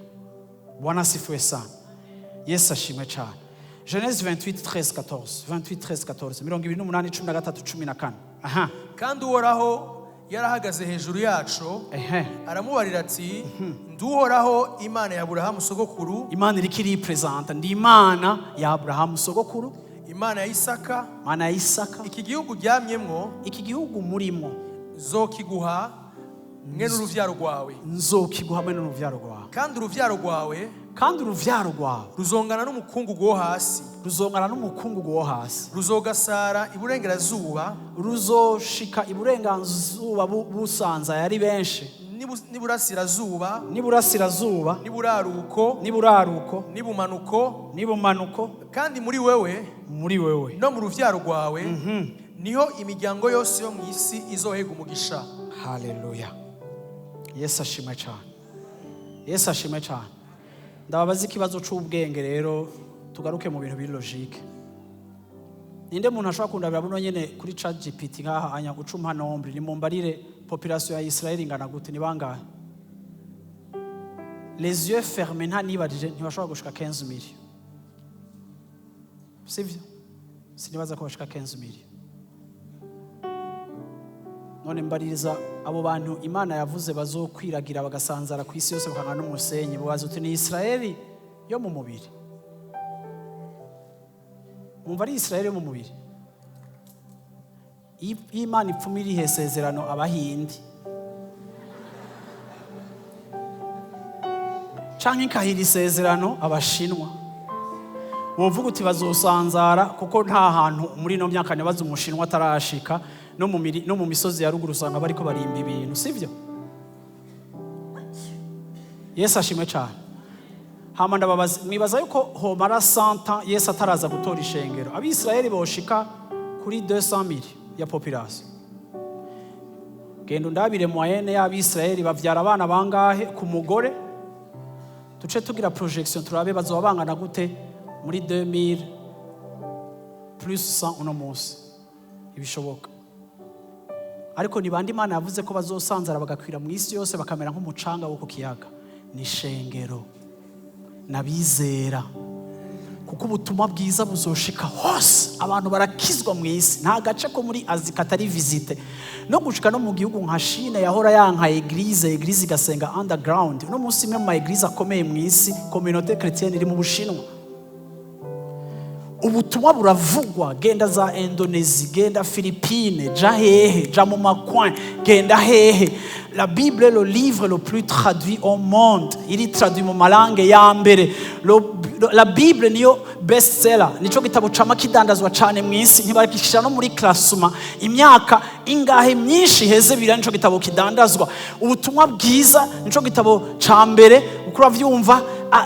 Bwana asifiwe sana, Yesu ashimwe cyane. Genèse 28 13 14, 28 13 14, 28 13 14, aha. Kandi Uhoraho yarahagaze hejuru yacu, aramubarira ati: "Nduhoraho Imana ya Aburahamu sogokuru." Imana iriko iripresenta: "Ndi Imana ya Aburahamu sogokuru." Imana ya Isaka. Mana ya Isaka. Iki gihugu uryamyemwo, iki gihugu murimo, nzokiguha mwe n'uruvyaro rwawe. Nzokiguha hamwe n'uruvyaro rwawe. Kandi uruvyaro rwawe kandi uruvyaro rwawe ruzongana n'umukungugu wo hasi, ruzongana n'umukungugu wo hasi, ruzogasara iburengerazuba, ruzoshika iburenganzuba busanzaye ari benshi, n'iburasirazuba, n'iburasirazuba, n'iburaruko, n'iburaruko, n'ibumanuko, n'ibumanuko. Kandi muri wewe muri wewe no mu ruvyaro rwawe niho imiryango yose yo mu isi izohega umugisha. Haleluya! Yesu ashimwe cyane, Yesu ashimwe cyane. Ndababaza ikibazo c'ubwenge rero, tugaruke mu bintu biri logique. Ninde muntu ashobora kundabira buno nyene kuri Chat GPT nkaha anya gucumpa nombre, nimumbarire population ya Israel ingana gute? Ni bangahe? Les yeux fermés, nta nibajije, ntibashobora gushika 15 millions, sivyo? Sinibaza ko bashika 15 millions. None mbaririza, abo bantu Imana yavuze bazokwiragira bagasanzara ku isi yose bakangana n'umusenyi, bubaza uti ni Israeli yo mu mubiri? Mwumva ari Israeli yo mu mubiri? Iyo Imana ipfuma irihe sezerano Abahindi canke ikahira isezerano Abashinwa, wovuga uti bazosanzara? Kuko nta hantu muri ino myaka nibaza Umushinwa atarashika. No mu misozi ya ruguru usanga bariko barimba ibintu, sivyo? Yesu ashimwe cyane. Hama ndababaza, mwibaza yuko homara 100 ans Yesu ataraza gutora ishengero, Abisirayeli boshika kuri 200 mille ya population? Genda undabire moyenne y'Abisirayeli, bavyara abana bangahe ku mugore, tuce tugira projection turabe bazoba bangana gute muri 2000 plus 100. Uno munsi ibishoboka, ariko ni bande Imana yavuze ko bazosanzara bagakwira mu isi yose bakamera nk'umucanga wo ku kiyaga? Ni ishengero n'abizera, kuko ubutumwa bwiza buzoshika hose, abantu barakizwa mu isi. Nta gace ko muri Asie katari visité, no gushika no mu gihugu nka Chine yahora yanka église, église igasenga underground. Uno munsi imwe mu ma église akomeye mu isi, communauté chrétienne, iri mu Bushinwa. Ubutumwa buravugwa. Genda za Indonesie, genda Philippine, ja hehe, ja mu ma coin, genda hehe. La Bible est le livre le plus traduit au monde, iri traduit mu ma langue ya mbere. La Bible niyo bestseller, nico gitabo cama kidandazwa cane mu isi. Ntibakishira no muri classement. Imyaka ingahe myinshi iheze, biriya nico gitabo kidandazwa. Ubutumwa bwiza nico gitabo ca mbere, uko uravyumva,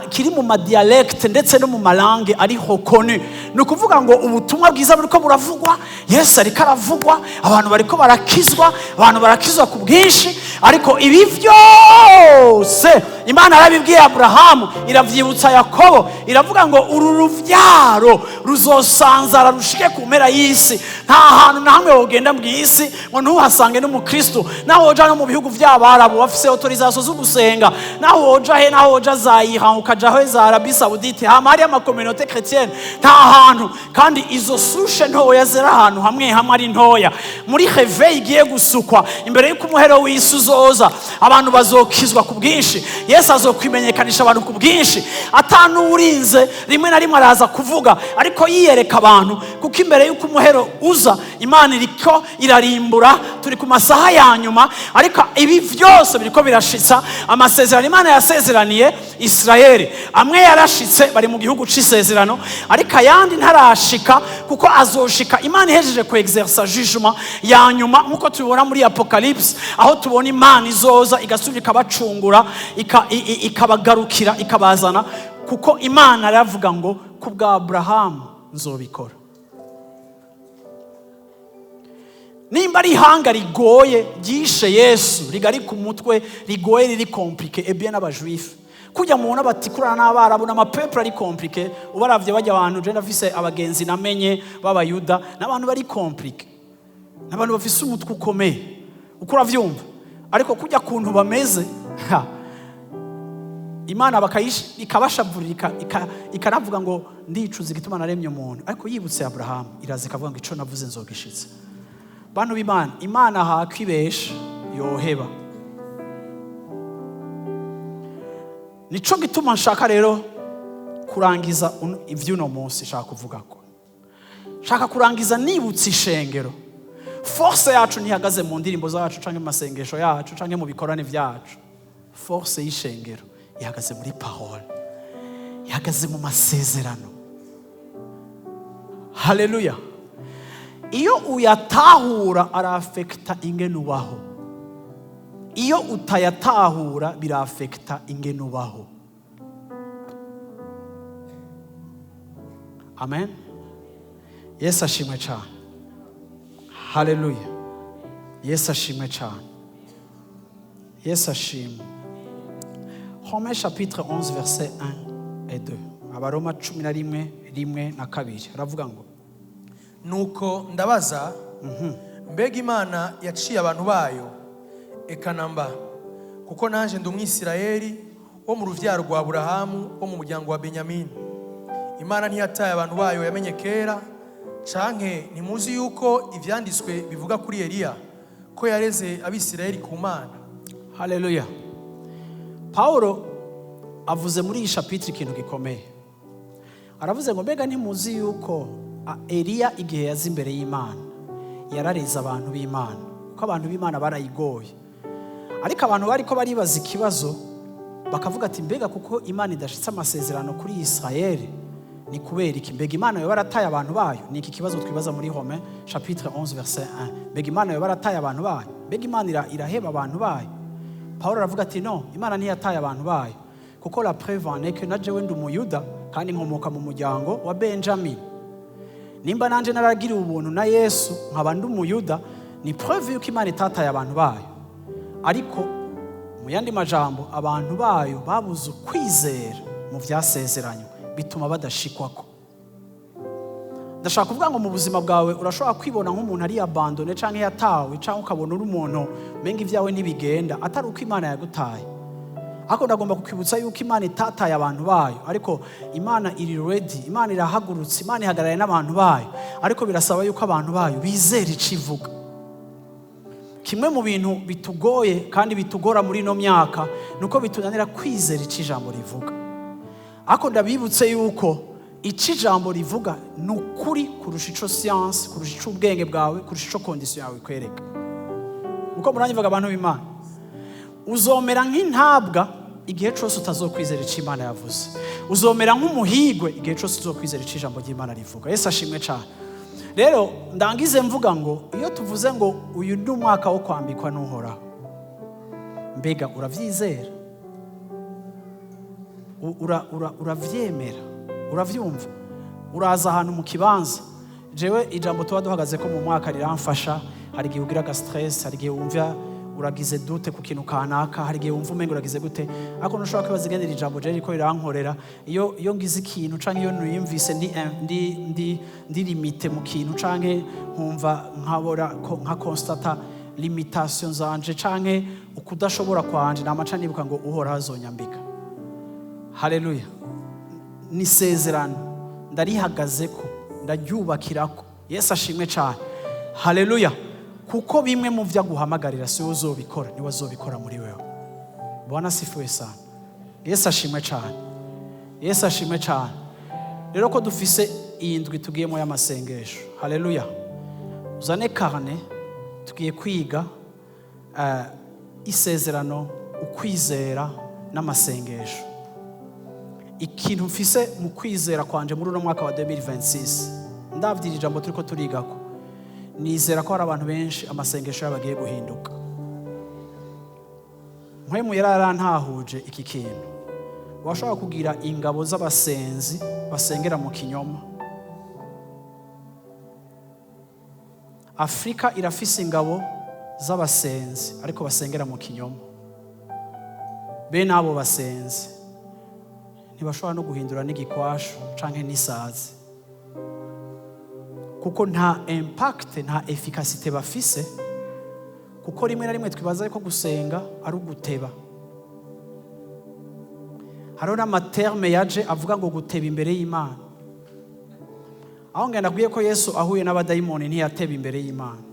kiri mu ma dialecte ndetse no mu ma langue ari reconnu. Ni ukuvuga ngo ubutumwa bwiza buriko buravugwa, Yesu ariko aravugwa, abantu bariko barakizwa, abantu barakizwa ku bwinshi. Ariko ibi byose Imana yarabibwiye Aburahamu, iravyibutsa Yakobo, iravuga ngo uru ruvyaro ruzosanzara rushike ku mpera y'isi. Nta hantu na hamwe wogenda mu isi ngo ntuhasange n'umukristo. Naho woja no mu bihugu vy'Abarabu bafise autorisation zo gusenga, naho woja he, naho woja za Iran, ukaja he za Arabie Saoudite, hama hariyo ama communauté chrétienne. Nta hantu. Kandi izo souche ntoya ziri ahantu hamwe hamwe ari ntoya, muri réveil igiye gusukwa imbere y'uko umuhero w'isi uzoza, abantu bazokizwa ku bwinshi, Yesu azokwimenyekanisha abantu ku bwinshi atanurinze. Rimwe na rimwe araza kuvuga ariko yiyereka abantu, kuko imbere y'uko umuhero uza Imana iriko irarimbura. Turi ku masaha ya nyuma, ariko ibi byose biriko birashitsa amasezerano Imana yasezeraniye Isirayeli. Amwe yarashitse, bari mu gihugu c'isezerano, ariko ayandi ntarashika, kuko azoshika Imana ihejeje ku exercer jugement ya nyuma, nk'uko tubibona muri Apocalypse, aho tubona Imana izoza igasubira ikabacungura, ikabagarukira, ikabazana, kuko Imana aravuga ngo ku bwa Aburahamu nzobikora. Nimba ari ihanga rigoye ryishe Yesu, rigari ku mutwe, rigoye, riri compliqué, eh bien n'aba juif kujya mubona batikurana n'Abarabu n'ama peuple ari compliqué. Ubaravye bajya abantu, je ndafise abagenzi namenye b'Abayuda, n'abantu bari compliqué, n'abantu bafise umutwe ukomeye, uko uravyumva. Ariko kujya kuntu bameze, ha, Imana ikabashavurira, ikanavuga ngo ndicuza igituma naremye umuntu. Ariko yibutse Aburahamu, iraza ikavuga ngo ico navuze nzogishitse. Bantu b'Imana, Imana hakwibesha yoheba. Nico gituma nshaka rero kurangiza ivy'uno munsi. Nshaka kuvuga ko Shaka kurangiza nibutsa ishengero, force yacu ntihagaze mu ndirimbo zacu canke mu masengesho yacu canke mu bikorane vyacu. Force y'ishengero ihagaze muri parole, ihagaze mu masezerano. Haleluya! Iyo uyatahura, arafekita ingene ubaho. Iyo utayatahura, birafekita ingene ubaho. Amen. Yesu ashimwe cyane. Haleluya! Yesu ashimwe cyane. Yesu ashimwe. Romains chapitre 11, verset 1 et 2. Abaroma 11, 1 na 2, aravuga ngo: Nuko ndabaza: mbega Imana yaciye abantu bayo? Eka namba! Kuko nanjye ndi Umwisirayeli, wo mu ruvyaro rwa Aburahamu, wo mu muryango wa Benyamini. Imana ntiyataye abantu bayo yamenye kera. Canke ntimuzi yuko ivyanditswe bivuga kuri Eliya, ko yareze Abisirayeli ku Mana? Haleluya! Paulo avuze muri iyi chapitre ikintu gikomeye. Aravuze ngo: mbega ntimuzi yuko Eliya, igihe yaza imbere y'Imana, yarareze abantu b'Imana, kuko abantu b'Imana barayigoye? Ariko abantu bariko baribaza ikibazo, bakavuga ati: mbega kuko Imana idashitse amasezerano kuri Isirayeli ni kubera iki? Mbega Imana yoba yarataye abantu bayo? Ni iki kibazo twibaza muri Romains chapitre 11, verset 1. Mbega Imana yoba yarataye abantu bayo? Mbega Imana iraheba abantu bayo? Paulo aravuga ati: no, Imana ntiyataye abantu bayo, kuko la preuve en est que na jewe ndi Umuyuda kandi nkomoka mu muryango wa Benjamin. Nimba nanje naragiriwe ubuntu na Yesu, nkaba ndi Umuyuda, ni preuve yuko Imana itataye abantu bayo. Ariko mu yandi majambo, abantu bayo babuze ukwizera mu vyasezeranywe, bituma badashikwako. Ndashaka kuvuga ngo mu buzima bwawe urashobora kwibona nk'umuntu ari abandonné canke yatawe, canke ukabona uri umuntu umenga ibyawe ntibigenda, atari uko Imana yagutaye. Ariko ndagomba kukwibutsa yuko Imana itataye abantu bayo. Ariko Imana iri ready, Imana irahagurutse, Imana ihagarariye n'abantu bayo, ariko birasaba yuko abantu bayo bizera ico ivuga. Kimwe mu bintu bitugoye kandi bitugora muri ino myaka ni uko bitunanira kwizera ico ijambo rivuga. Ariko ndabibutse yuko ico ijambo rivuga ni ukuri kurusha ico siyansi, kurusha ico ubwenge bwawe, kurusha ico condition yawe ikwereka. Uko muranyivuga, abantu b'Imana, uzomera nk'intabwa igihe cyose utazokwizera icyo Imana yavuze. Uzomera nk'umuhigwe igihe cyose uzokwizera icyo ijambo ry'Imana rivuga. Yesu ashimwe cyane. Rero ndangize mvuga ngo iyo tuvuze ngo uyu ni umwaka wo kwambikwa n'Uhoraho, mbega urabyizera? Uravyemera? Uravyumva? Uraza ahantu mu kibanza. Jewe ijambo tuba duhagaze ko mu mwaka riramfasha. Hari igihe ugira aga stress, hari igihe wumva uragize doute ku kintu kanaka, hari igihe wumva umenga uragize gute, ariko ntushobora kwibaza ingene iri jambo jewe riko rirankorera. Iyo ngize ikintu canke iyo niyumvise ndi limité mu kintu, canke nkumva nkabora nka constata limitation zanje canke ukudashobora kwanje, namaca nibuka ngo Uhoraho azonyambika. Haleluya! Ni isezerano, ndarihagazeko, ndaryubakirako. Yesu ashimwe cyane. Haleluya! Kuko bimwe mu byo aguhamagarira si wowe uzobikora, niwe azobikora muri wewe. Bwana asifiwe sana. Yesu ashimwe cyane. Yesu ashimwe cyane. Rero ko dufise iyi ndwi tugiyemo y'amasengesho, haleluya, uzane carnet. Tugiye kwiga isezerano, ukwizera n'amasengesho. Ikintu mfise mu kwizera kwanje muri uno mwaka wa 2026, ndavyira ijambo turiko turigako, nizera ko hari abantu benshi amasengesho yabo agiye guhinduka. Mpwemu yari yarantahuje iki kintu: washobora kugira ingabo z'abasenzi basengera mu kinyoma. Afurika irafise ingabo z'abasenzi, ariko basengera mu kinyoma. Bene abo basenzi ntibashobora no guhindura n'igikwashu canke n'isazi, kuko nta impact, nta efficacité bafise. Kuko rimwe na rimwe twibaza ko gusenga ari uguteba. Hariho n'ama termes yaje avuga ngo guteba imbere y'Imana. Aho ngenda kubwiye ko Yesu ahuye n'abadayimoni ntiyateba imbere y'Imana.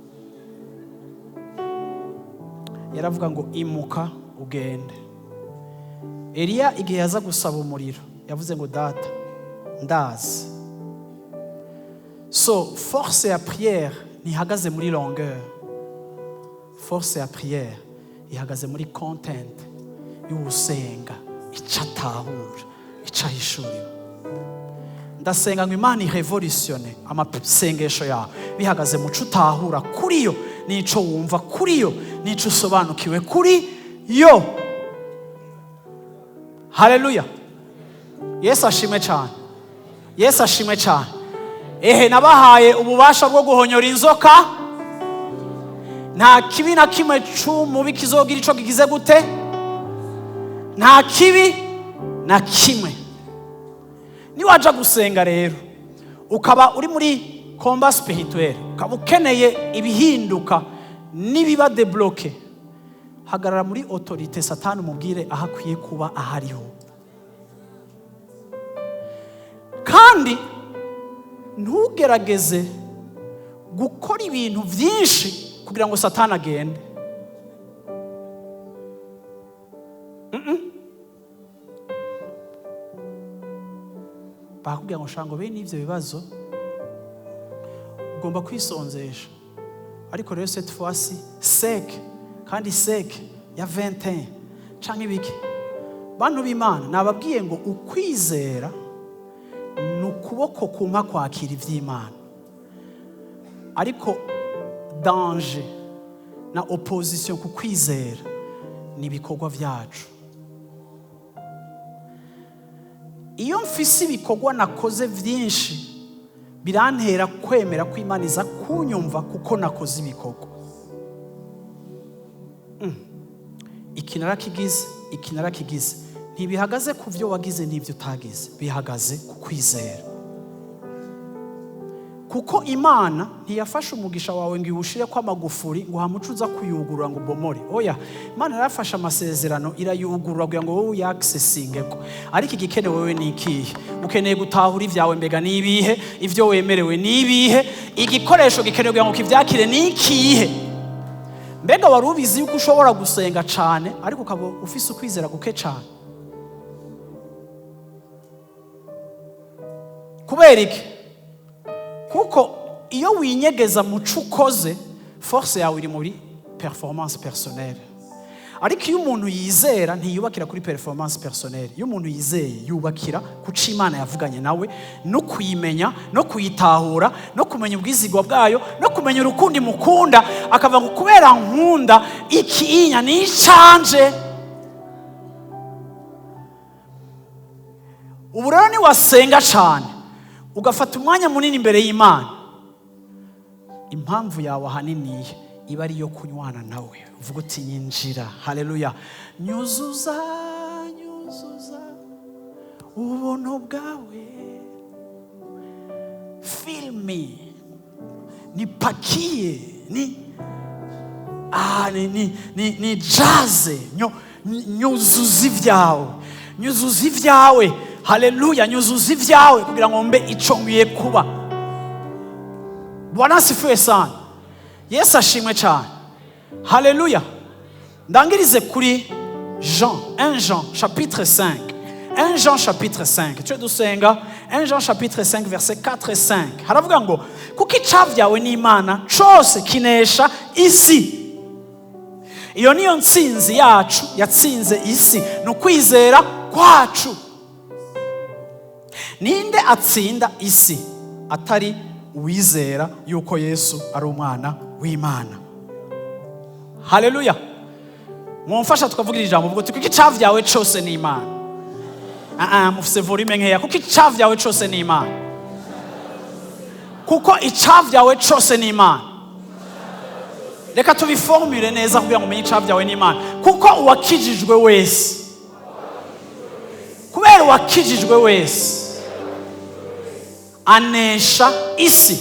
Yaravuga ngo: imuka ugende. Eliya igihe yaza gusaba umuriro, yavuze ngo: Data, ndazi. So force ya prière ntihagaze muri longueur, force ya prière ihagaze muri content y'uwusenga, icyo atahura, icyo ahishuriwe. Ndasenga ngo Imana irévolutionne amasengesho yawe bihagaze mu cyo utahura kuri yo, n'icyo wumva kuri yo, n'icyo usobanukiwe kuri yo. Haleluya! Yesu ashimwe cyane! Yesu ashimwe cyane! Ehe, nabahaye ububasha bwo guhonyora inzoka, nta kibi na kimwe cy'umubi kizogira icyo kigize gute, nta kibi na kimwe. Niwaja gusenga rero ukaba uri muri combat spirituel, ukaba ukeneye ibihinduka n'ibiba débloqué, hagarara muri autorité, Satani umubwire aho akwiye kuba ahariho. Kandi ntugerageze gukora ibintu byinshi kugira ngo Satani agende. Bakubwira ngo shango bene ibyo bibazo ugomba kwisonzesha, ariko rero cette fois-ci sec, kandi sec ya 21 canke ibiki. Bantu b'Imana, nababwiye ngo ukwizera ni ukuboko kumpa kwakira iby'Imana, ariko danger na opposition ku kwizera ni ibikorwa byacu. Iyo mfise ibikorwa nakoze byinshi, birantera kwemera ko Imana iza kunyumva kuko nakoze ibikorwa. Iki narakigize, iki narakigize. Ntibihagaze ku byo wagize n'ibyo utagize, bihagaze ku kwizera, kuko Imana ntiyafashe umugisha wawe ngo iwushire ko amagufuri ngo hamuce uza kuyugurura ngo ubomore. Oya, Imana yarafashe amasezerano irayugurura kugira ngo wowe uyaccessinge ko. Ariko igikenewe wewe ni ikihe? Ukeneye gutahura ibyawe mbega ni ibihe, ibyo wemerewe ni ibihe, igikoresho gikenewe kugira ngo kivyakire ni ikihe? Mbega wari ubizi yuko ushobora gusenga cane ariko ukaba ufise ukwizera guke cane? Kubera iki? Kuko iyo winyegeza mu cyo ukoze, force yawe iri muri performance personnelle. Ariko iyo umuntu yizera ntiyubakira kuri performance personnelle. Iyo umuntu yizeye yubakira ku cyo Imana yavuganye nawe, no kuyimenya, no kuyitahura, no kumenya ubwizigwa bwayo, no kumenya urukundo imukunda, akavuga ngo kubera nkunda ikinya ni icanje. Ubu rero niwasenga cyane ugafata umwanya munini imbere y'Imana, impamvu yawe ahanini iba ari iyo kunywana nawe, uvuga uti: "Nyinjira." Haleluya! Nyuzuza, nyuzuza ubuntu bwawe, fill me, nipakie, ni jaze, nyuzuza ibyawe, nyuzuza ibyawe. Haleluya! Nyuzuza ibyawe kugira ngo mbe ico nkwiye kuba. Bwana asifiwe sana! Yesu ashimwe cyane! Haleluya! Ndangirize kuri Jean, 1 Jean chapitre 5, 1 Jean chapitre 5. Tujye dusenga. 1 Jean chapitre 5, verset 4 et 5, haravuga ngo kuko icavyawe n'Imana cose kinesha isi. Iyo niyo ntsinzi yacu yatsinze isi, ni ukwizera kwacu. Ninde atsinda isi atari uwizera yuko Yesu ari umwana w'Imana? Haleluya! Mumfasha tukavugira ijambo, uvuga uti: "Kuko icavyawe cose ni Imana." Ah ah, mufise volume nkeya. Kuko icavyawe cose ni Imana, kuko icavyawe cose ni Imana. Reka tubiformule neza kugira ngo umenye icavyawe n'Imana. Kuko uwakijijwe wese, kubera uwakijijwe wese anesha isi.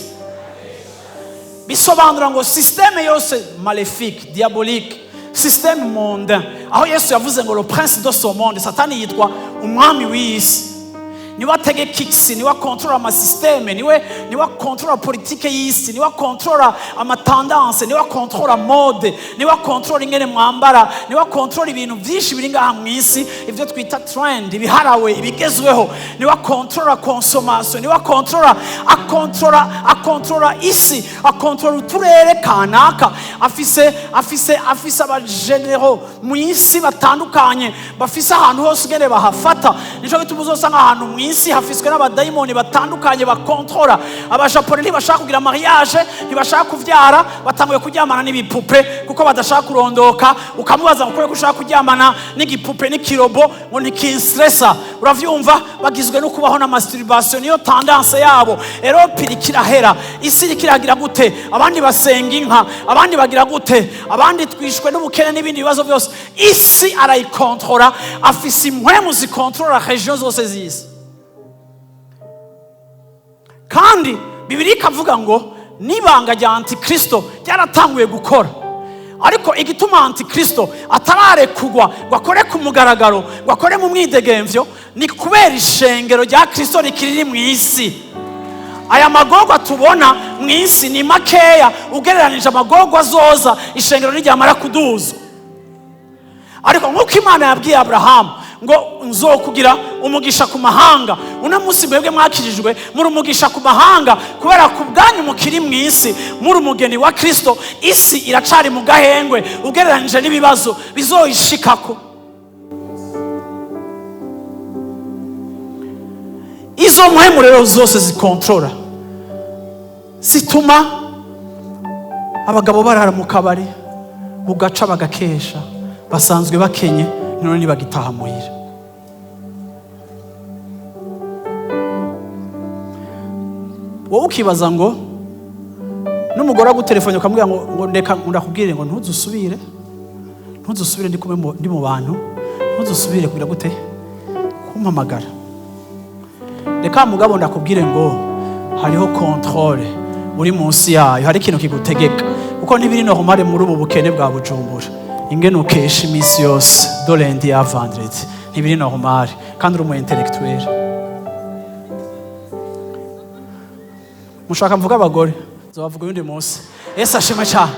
Bisobanura ngo système yose maléfique, diabolique, système mondain, aho Yesu yavuze ngo le prince de ce monde, Satani yitwa umwami w'iyi si. Niwe ategeka isi, niwe akontorora amasystème, niwe akontorora politike y'isi, niwe akontorora amatendances, niwe akontorora mode, niwe akontorora ingene mwambara, niwe akontorora ibintu byinshi biri ngaha mu isi, ibyo twita trend, ibiharawe, ibigezweho. Niwe akontorora consommation, niwe akontorora, akontorora isi, akontorora uturere kanaka. Afise abagénéraux mu isi batandukanye, bafise ahantu hose ingene bahafata. Nico gituma uzosanga ahantu mu isi hafiswe n'abadayimoni batandukanye bakontorora. Abajapone ntibashaka kugira mariage, ntibashaka kuvyara, batanguye kuryamana n'ibipupe kuko badashaka kurondoka. Ukamubaza ngo kubera ko ushaka kuryamana n'igipupe, n'ikirobot, ngo ntikinstressa. Uravyumva, bagizwe no kubaho na masturbation, niyo tendance yabo. Europe iriko irahera, isi iriko iragira gute? Abandi basenga inka, abandi bagira gute, abandi twishwe n'ubukene n'ibindi bibazo byose. Isi arayikontorora, afise impwemu zikontorora région zose z'isi. Kandi Bibiliya ikavuga ngo n'ibanga rya Antikristo ryaratanguye gukora. Ariko igituma Antikristo atararekugwa ngo akore ku mugaragaro, ngo akore mu mwidegemvyo, ni kubera ishengero rya Kristo rikiri mu isi. Aya magorwa tubona mu isi ni makeya ugereranije amagorwa azoza ishengero niryamara kuduzwa. Ariko nk'uko Imana yabwiye Aburahamu ngo nzokugira umugisha ku mahanga, uno munsi mwebwe mwakirijwe muri umugisha ku mahanga, kubera ku bwanyu mukiri mu isi, muri umugeni wa Kristo. Isi iracari mu gahengwe ugereranije n'ibibazo bizoyishikako. Izo mpwemu rero zose zikontorora, zituma abagabo barara mu kabari bugaca bagakesha, basanzwe bakenye, none ntibagitaha muhira. Wowe ukibaza ngo n'umugore agutelefone ukamubwira ngo ndeka ndakubwire, ngo ntuzusubire, ntuzusubire, ndi kumwe ndi mu bantu, ntuzusubire kugira gute, kumpamagara. Reka mugabo ndakubwire ngo hariho contrôle uri munsi yayo, hari ikintu kigutegeka, kuko ntibiri normal muri ubu bukene bwa Bujumbura ingene ukesha iminsi yose, du lundi à vendredi. Ntibiri normal kandi uri umu intellectuel. Mushaka mvuga abagore, nzobavuga uyundi munsi. Yesu ashimwe cyane,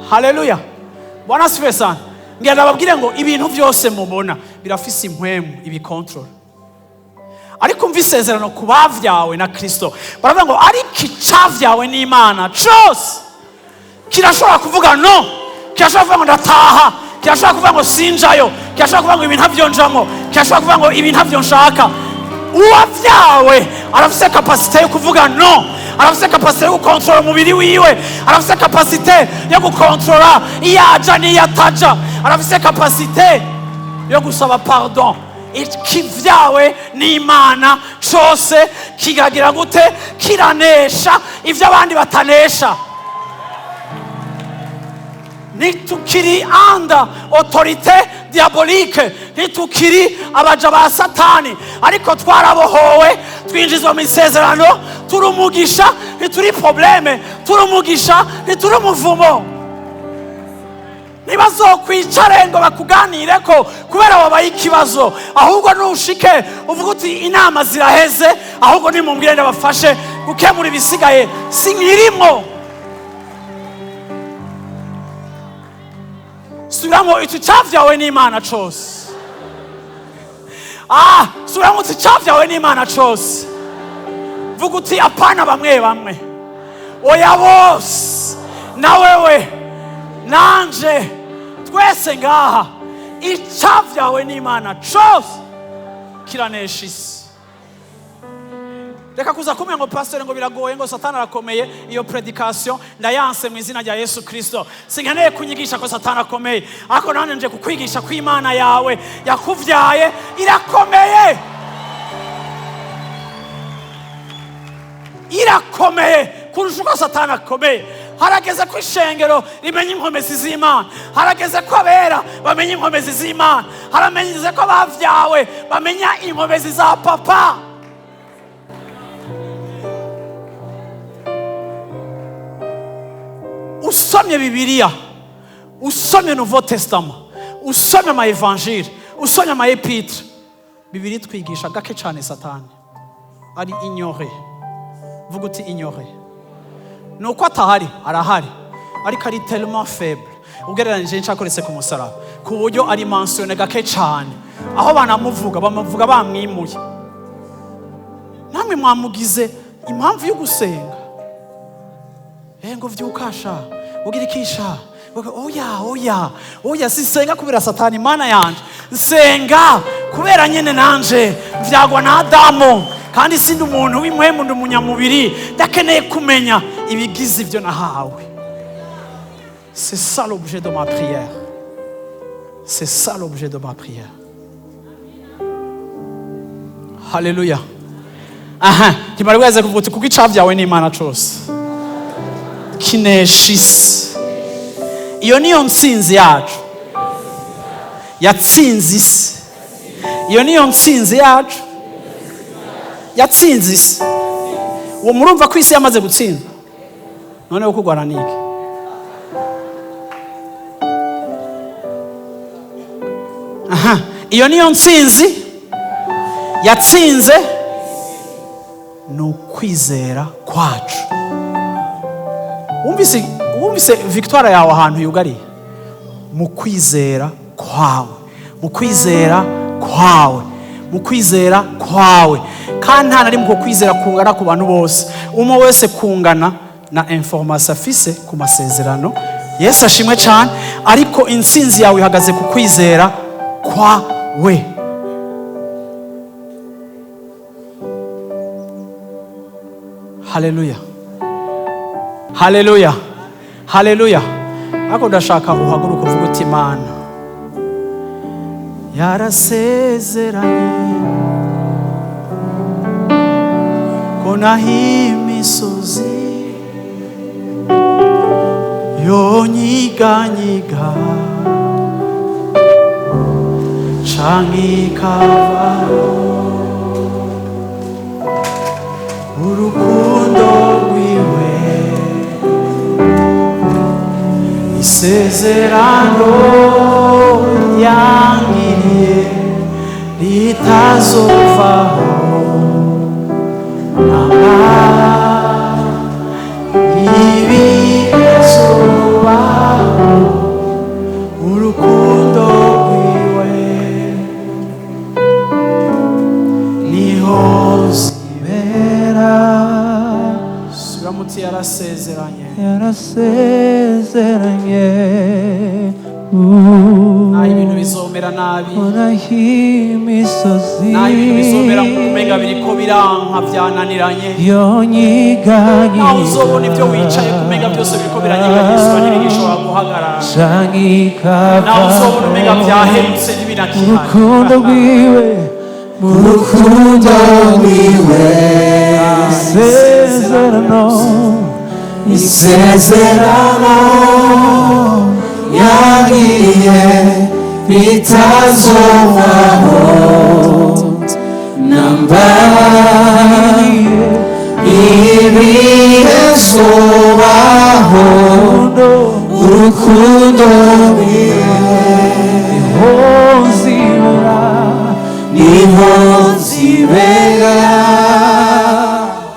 haleluya, Bwana asifiwe sana. Ngira ndababwire ngo ibintu byose mubona birafise impwemu ibikontorora. Ariko umva isezerano ku bavyawe na Kristo, baravuga ngo ariko icavyawe n'Imana cose kirashobora kuvuga no, kirashobora kuvuga ngo ndataha, kirashobora kuvuga ngo sinjayo, kirashobora kuvuga ngo ibi ntavyo njamo, kirashobora kuvuga ngo ibi ntavyo nshaka. Uwavyawe arafise capacité yo kuvuga no, arafise capacité yo gukontorora umubiri wiwe, arafise capacité yo gukontorora iyo aja n'iyo ataja, arafise capacité yo gusaba pardon. Ikivyawe n'Imana cose kikagira gute? Kiranesha ivyo abandi batanesha. Ntitukiri under autorité diabolique, ntitukiri abaja ba Satani, ariko twarabohowe, twinjizwa mu isezerano, turi umugisha, ntituri problème, turi umugisha, ntituri umuvumo. Ntibazokwicare ngo bakuganire ko kubera wabaye ikibazo, ahubwo nushike uvuga uti inama ziraheze, ahubwo nimumbwire ndabafashe gukemura ibisigaye, sinkirimo. Subiramo icyo cyavyawe n'Imana cose. Ah, subiramo uti cyavyawe n'Imana cose. Vuga uti apana bamwe bamwe, oya, bose, na wewe nanje, twese ngaha. Icavyawe n'Imana cose kiranesha isi. Reka kuza kumenya ngo pasiteri, ngo biragoye, ngo Satani arakomeye. Iyo prédication ndayanse mu izina rya Yesu Kirisito. Sinkeneye kunyigisha ko Satani akomeye, ariko nanjye nje kukwigisha ko Imana yawe yakuvyaye irakomeye, irakomeye kurusha uko Satani akomeye. Harageze ko ishengero rimenya inkomezi z'Imana, harageze ko abera bamenya inkomezi z'Imana, harageze ko abavyawe bamenya inkomezi za papa. Usomye Bibiliya, usomye Nouveau Testament, usomye ama évangile, usomye ama épîtres. Bibiliya twigisha gake cyane Satani ari ignoré. Vuga uti ignoré. Ni uko atahari, arahari, ariko ari tellement faible ugereranyije n'icyakoretse ku musaraba, ku buryo ari mentionné gake cyane. Aho banamuvuga, bamuvuga bamwimuye. Namwe mwamugize impamvu yo gusenga. Ngo vyukasha ugira ikisha. Oya, oya, oya, sisenga kubera Satani. Imana yanje, nsenga kubera nyene nanje vyagwa na Adamu, kandi sindi umuntu w'impwemu, ndi umunyamubiri. Ndakeneye kumenya ibigize ibyo nahawe. C'est ça l'objet de ma prière, c'est ça l'objet de ma prière. Haleluya! Aha ntimari bweze kuvuga uti kuko icavyawe n'Imana cose kinesha isi. Iyo niyo ntsinzi yacu, yatsinze isi. Iyo niyo ntsinzi yacu, yatsinze isi. Uwo murumva ko isi yamaze gutsinda. Noneho kurwana niki? Aha, iyo niyo ntsinzi yatsinze, ni ukwizera kwacu. Wumvise victoire yawe ahantu yugariye? Mu kwizera kwawe, mu kwizera kwawe, mu kwizera kwawe. Kandi nta na rimwe uko kwizera kungana ku bantu bose. Umwe wese kungana na information afise ku masezerano. Yesu ashimwe cyane. Ariko intsinzi yawe ihagaze ku kwizera kwawe. Haleluya, haleluya, haleluya! Ariko ndashaka uhaguruka uvuga uti: "Imana yarasezeranye ko naho imisozi yonyiganyiga canke ikavaho, urukundo rwiwe, isezerano yangiriye ritazovaho namba. Ibizobaho, urukundo rwiwe niho zibera." Subiramo uti: "Yarasezeranye." Yarasezeranye. Naho ibintu bizomera nabi, naho imisozi naho ibintu bizomera nk'ukumenga biriko biranka, byananiranye, yonyiganyiga naho uzobona ibyo wicaye kumenga byose biriko biranyeganyezwa, ntibigishobora guhagarara, canke naho uzobona umenga ikavaho, byahemutse, ntibinakihari, urukundo rwiwe, mu rukundo rwiwe, isezerano, Isezerano yagiriye ritazovaho namba. Ibizobaho, urukundo rwiwe niho nzibera, niho nzibera.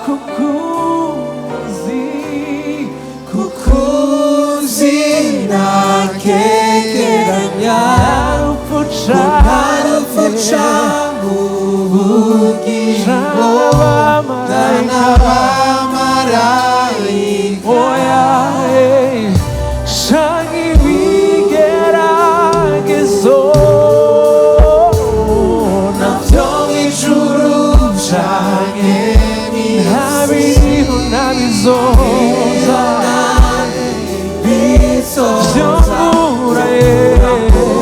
Kukuzi, Kukuzi nakekeranya urupfu nta canke ubugingo n'abamarayika, oya, canke ibigeragezo, navyo mw'ijuru canke ntabiriho ntabizoza bizoza vyongura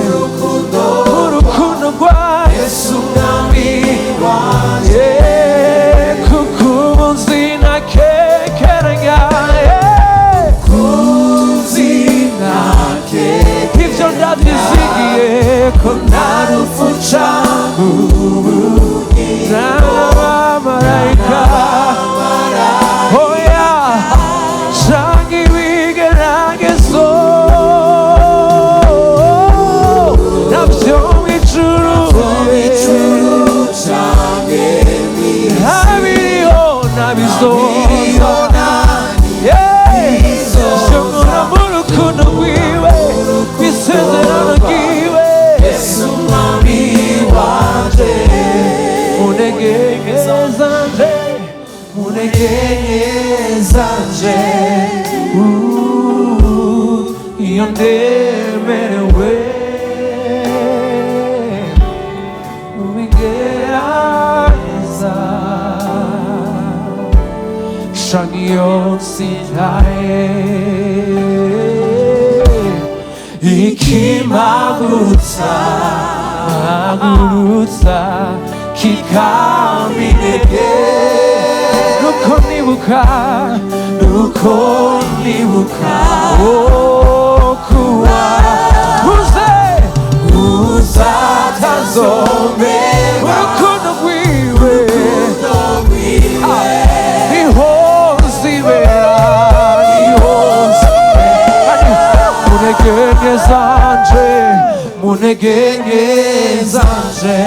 urukundo urukundo rwa Yesu mwami wanje. Yeah, kuko ubu sinakekeranya, yeah. Kuzi nakekeranya Ivyo ndavyizigiye ko nta rupfu canke n'abamarayika, oya, canke zanje. Iyo ndemerewe ubigerageza canke iyo nsitaye, ikimpagurutsa hagurutsa kikampa intege, nuko nibuka, nuko nibuka, oh, kuwa uze uzatazombeba, urukundo rwiwe niho nzibera, niho nzibera mu ntege nke zanje, mu ntege nke zanje.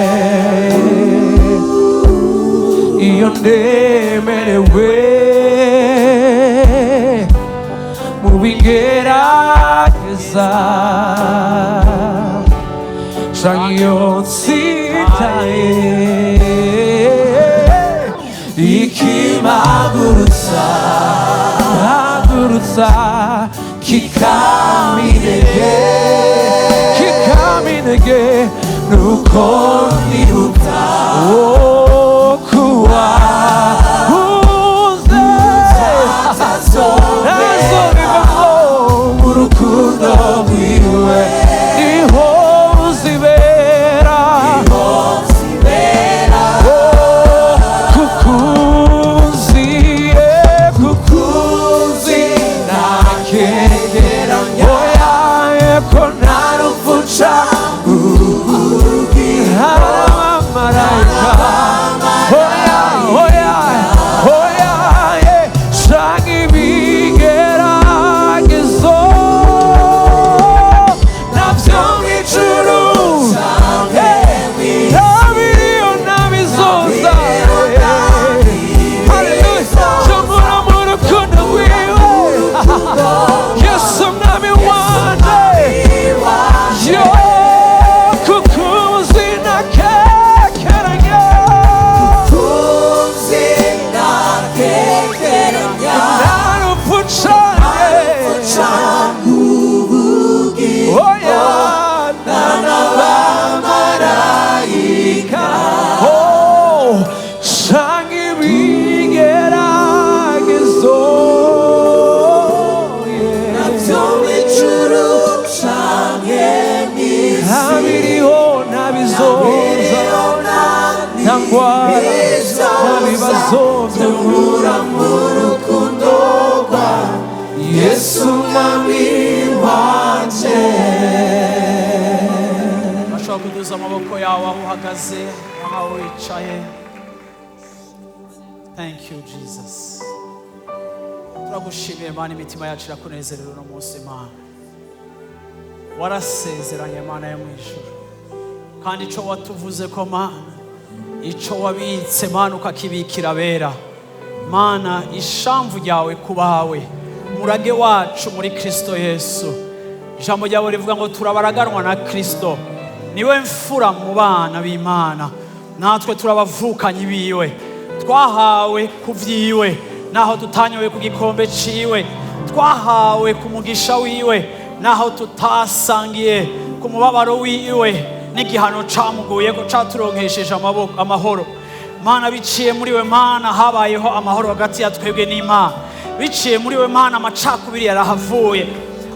Iyo ndemerewe mu bigerageza canke iyo nsitaye, ikimpagurutsa hagurutsa kikampa intege, kikampa intege, nuko nibuka, oh, kuwa uze ntazobivamwo mu rukundo rwiwe niho nzibera. Oh, kukuzi, kukuzi ntakegeranya, oya, ko nta rupfu canke abamarayika, oya, oya, oya, canke ibigeragezo navyo mw'ijuru, ntabiriyo ntabizoza. Hallelujah. Cyo mu rukundo rwiwe, Yesu mwami wanje, yo kukuzi nakekeranya, nta rupfu canke, oya, n'abamarayika, oh, canke ibigeragezo, yeah. Ntabiriho ntabizoza, nta ngwara, nta bibazo by'ukura mu rukundo rwa Yesu mwami wanje. Urashobora kuduza amaboko yawe aho uhagaze, aho wicaye. Thank you, Jesus. Turagushimiye, Mana. Imitima yacu irakunezerewe uno munsi, Mana. Warasezeranye, Mana yo mu ijuru, kandi ico watuvuze ko, Mana, ico wabitse, Mana, ukakibikira abera. Mana, ishamvu ryawe ku bawe, murage wacu muri Kristo Yesu. Ijambo ryawe rivuga ngo turabaraganwa na Kristo, niwe mfura mu bana b'Imana, natwe turabavukanyi biwe, twahawe ku vyiwe naho tutanyoye ku gikombe ciwe, twahawe ku mugisha wiwe naho tutasangiye ku mubabaro wiwe n'igihano camuguye ko caturonkesheje amahoro. Mana, biciye muri we, Mana, habayeho amahoro hagati ya twebwe n'Imana. Biciye muri we, Mana, amacakubiri yarahavuye.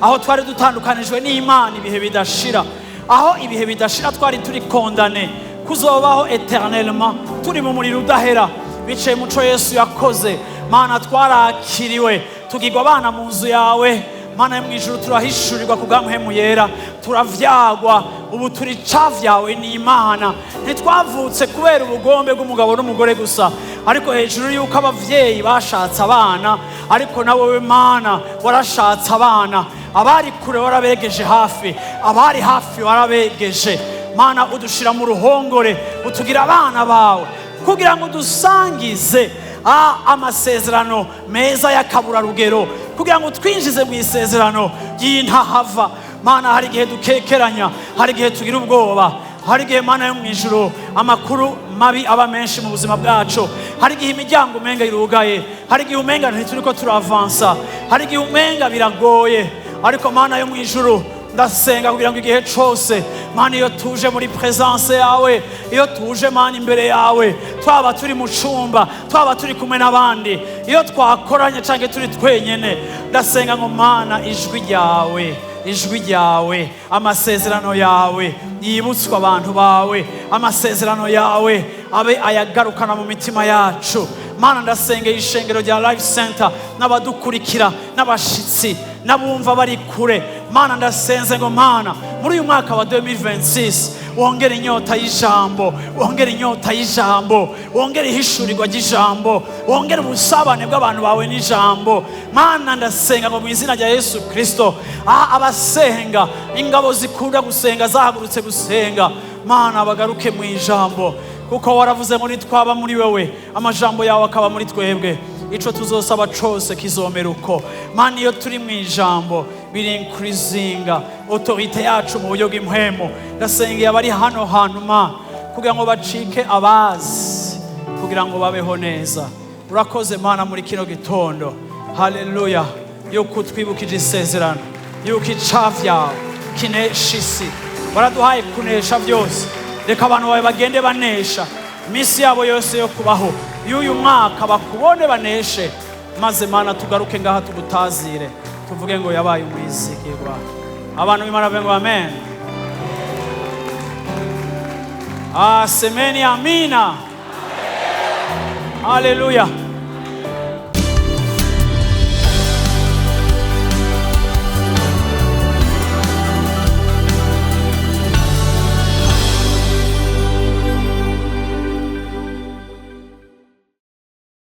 Aho twari dutandukanijwe n'Imana ibihe bidashira, aho ibihe bidashira twari turi condamnés kuzobaho éternellement turi mu muriro udahera, biciye mu co Yesu yakoze, Mana, twarakiriwe, tugirwa abana mu nzu yawe. Mana yo mu ijuru, turahishurirwa ku bwa Yera, turavyagwa, ubu turi cavyawe n'Imana. Ntitwavutse kubera ubugombe bw'umugabo n'umugore gusa, ariko hejuru y'uko abavyeyi bashatse abana, ariko nawe we Mana warashatse abana. Abari kure warabegeje hafi, abari hafi warabegeje. Mana, udushira mu ruhongore, utugira abana bawe kugira ngo dusangize amasezerano meza y'akaburarugero, kugira ngo twinjize mu isezerano ry'intahava. Mana, hari igihe dukekeranya, hari igihe tugira ubwoba, Hari igihe, Mana yo mu ijuru, amakuru mabi aba menshi mu buzima bwacu. Hari igihe imiryango umenga irugaye, hari igihe umenga ntituriko turavansa, hari igihe umenga biragoye. Ariko Mana yo mu ijuru, ndasenga kugira ngo igihe cose, Mana, iyo tuje muri présence yawe, iyo tuje, Mana, imbere yawe, twaba turi mu cumba, twaba turi kumwe n'abandi, iyo twakoranye canke turi twenyene, ndasenga ngo, Mana, ijwi ryawe, ijwi ryawe, amasezerano yawe yibutswe abantu bawe, amasezerano yawe abe ayagarukana mu mitima yacu. Mana, ndasengeye ishengero rya Life Center n'abadukurikira n'abashitsi n'abumva bari kure. Mana, ndasenze ngo, Mana, muri uyu mwaka wa 2026 wongere inyota y'ijambo, wongere inyota y'ijambo, wongere ihishurirwa ry'ijambo, wongere ubusabane bw'abantu bawe n'ijambo. Mana, ndasenga ngo mu izina rya Yesu Kristo, abasenga, ingabo zikunda gusenga zahagurutse gusenga, Mana, bagaruke mu ijambo, kuko waravuze ngo nitwaba muri wewe, amajambo yawe akaba muri twebwe, ico tuzosaba cose kizomera uko. Mana, iyo turi mu ijambo biri increasinga autorité yacu mu buryo bw'impwemu. Ndasengeye abari hano hantu, ma kugira ngo bacike abazi, kugira ngo babeho neza. Urakoze, Mana, muri kino gitondo, haleluya, yuko utwibukije isezerano yuko icavyawe kinesha isi. Waraduhaye kunesha byose. Reka abantu bawe bagende banesha iminsi yabo yose yo kubaho y'uyu mwaka, bakubone baneshe, maze, Mana, tugaruke ngaha tugutazire, tuvuge ngo yabaye umwizigirwa. Abantu b'Imana bavuge ngo amen. Ah, semeni amina. Haleluya.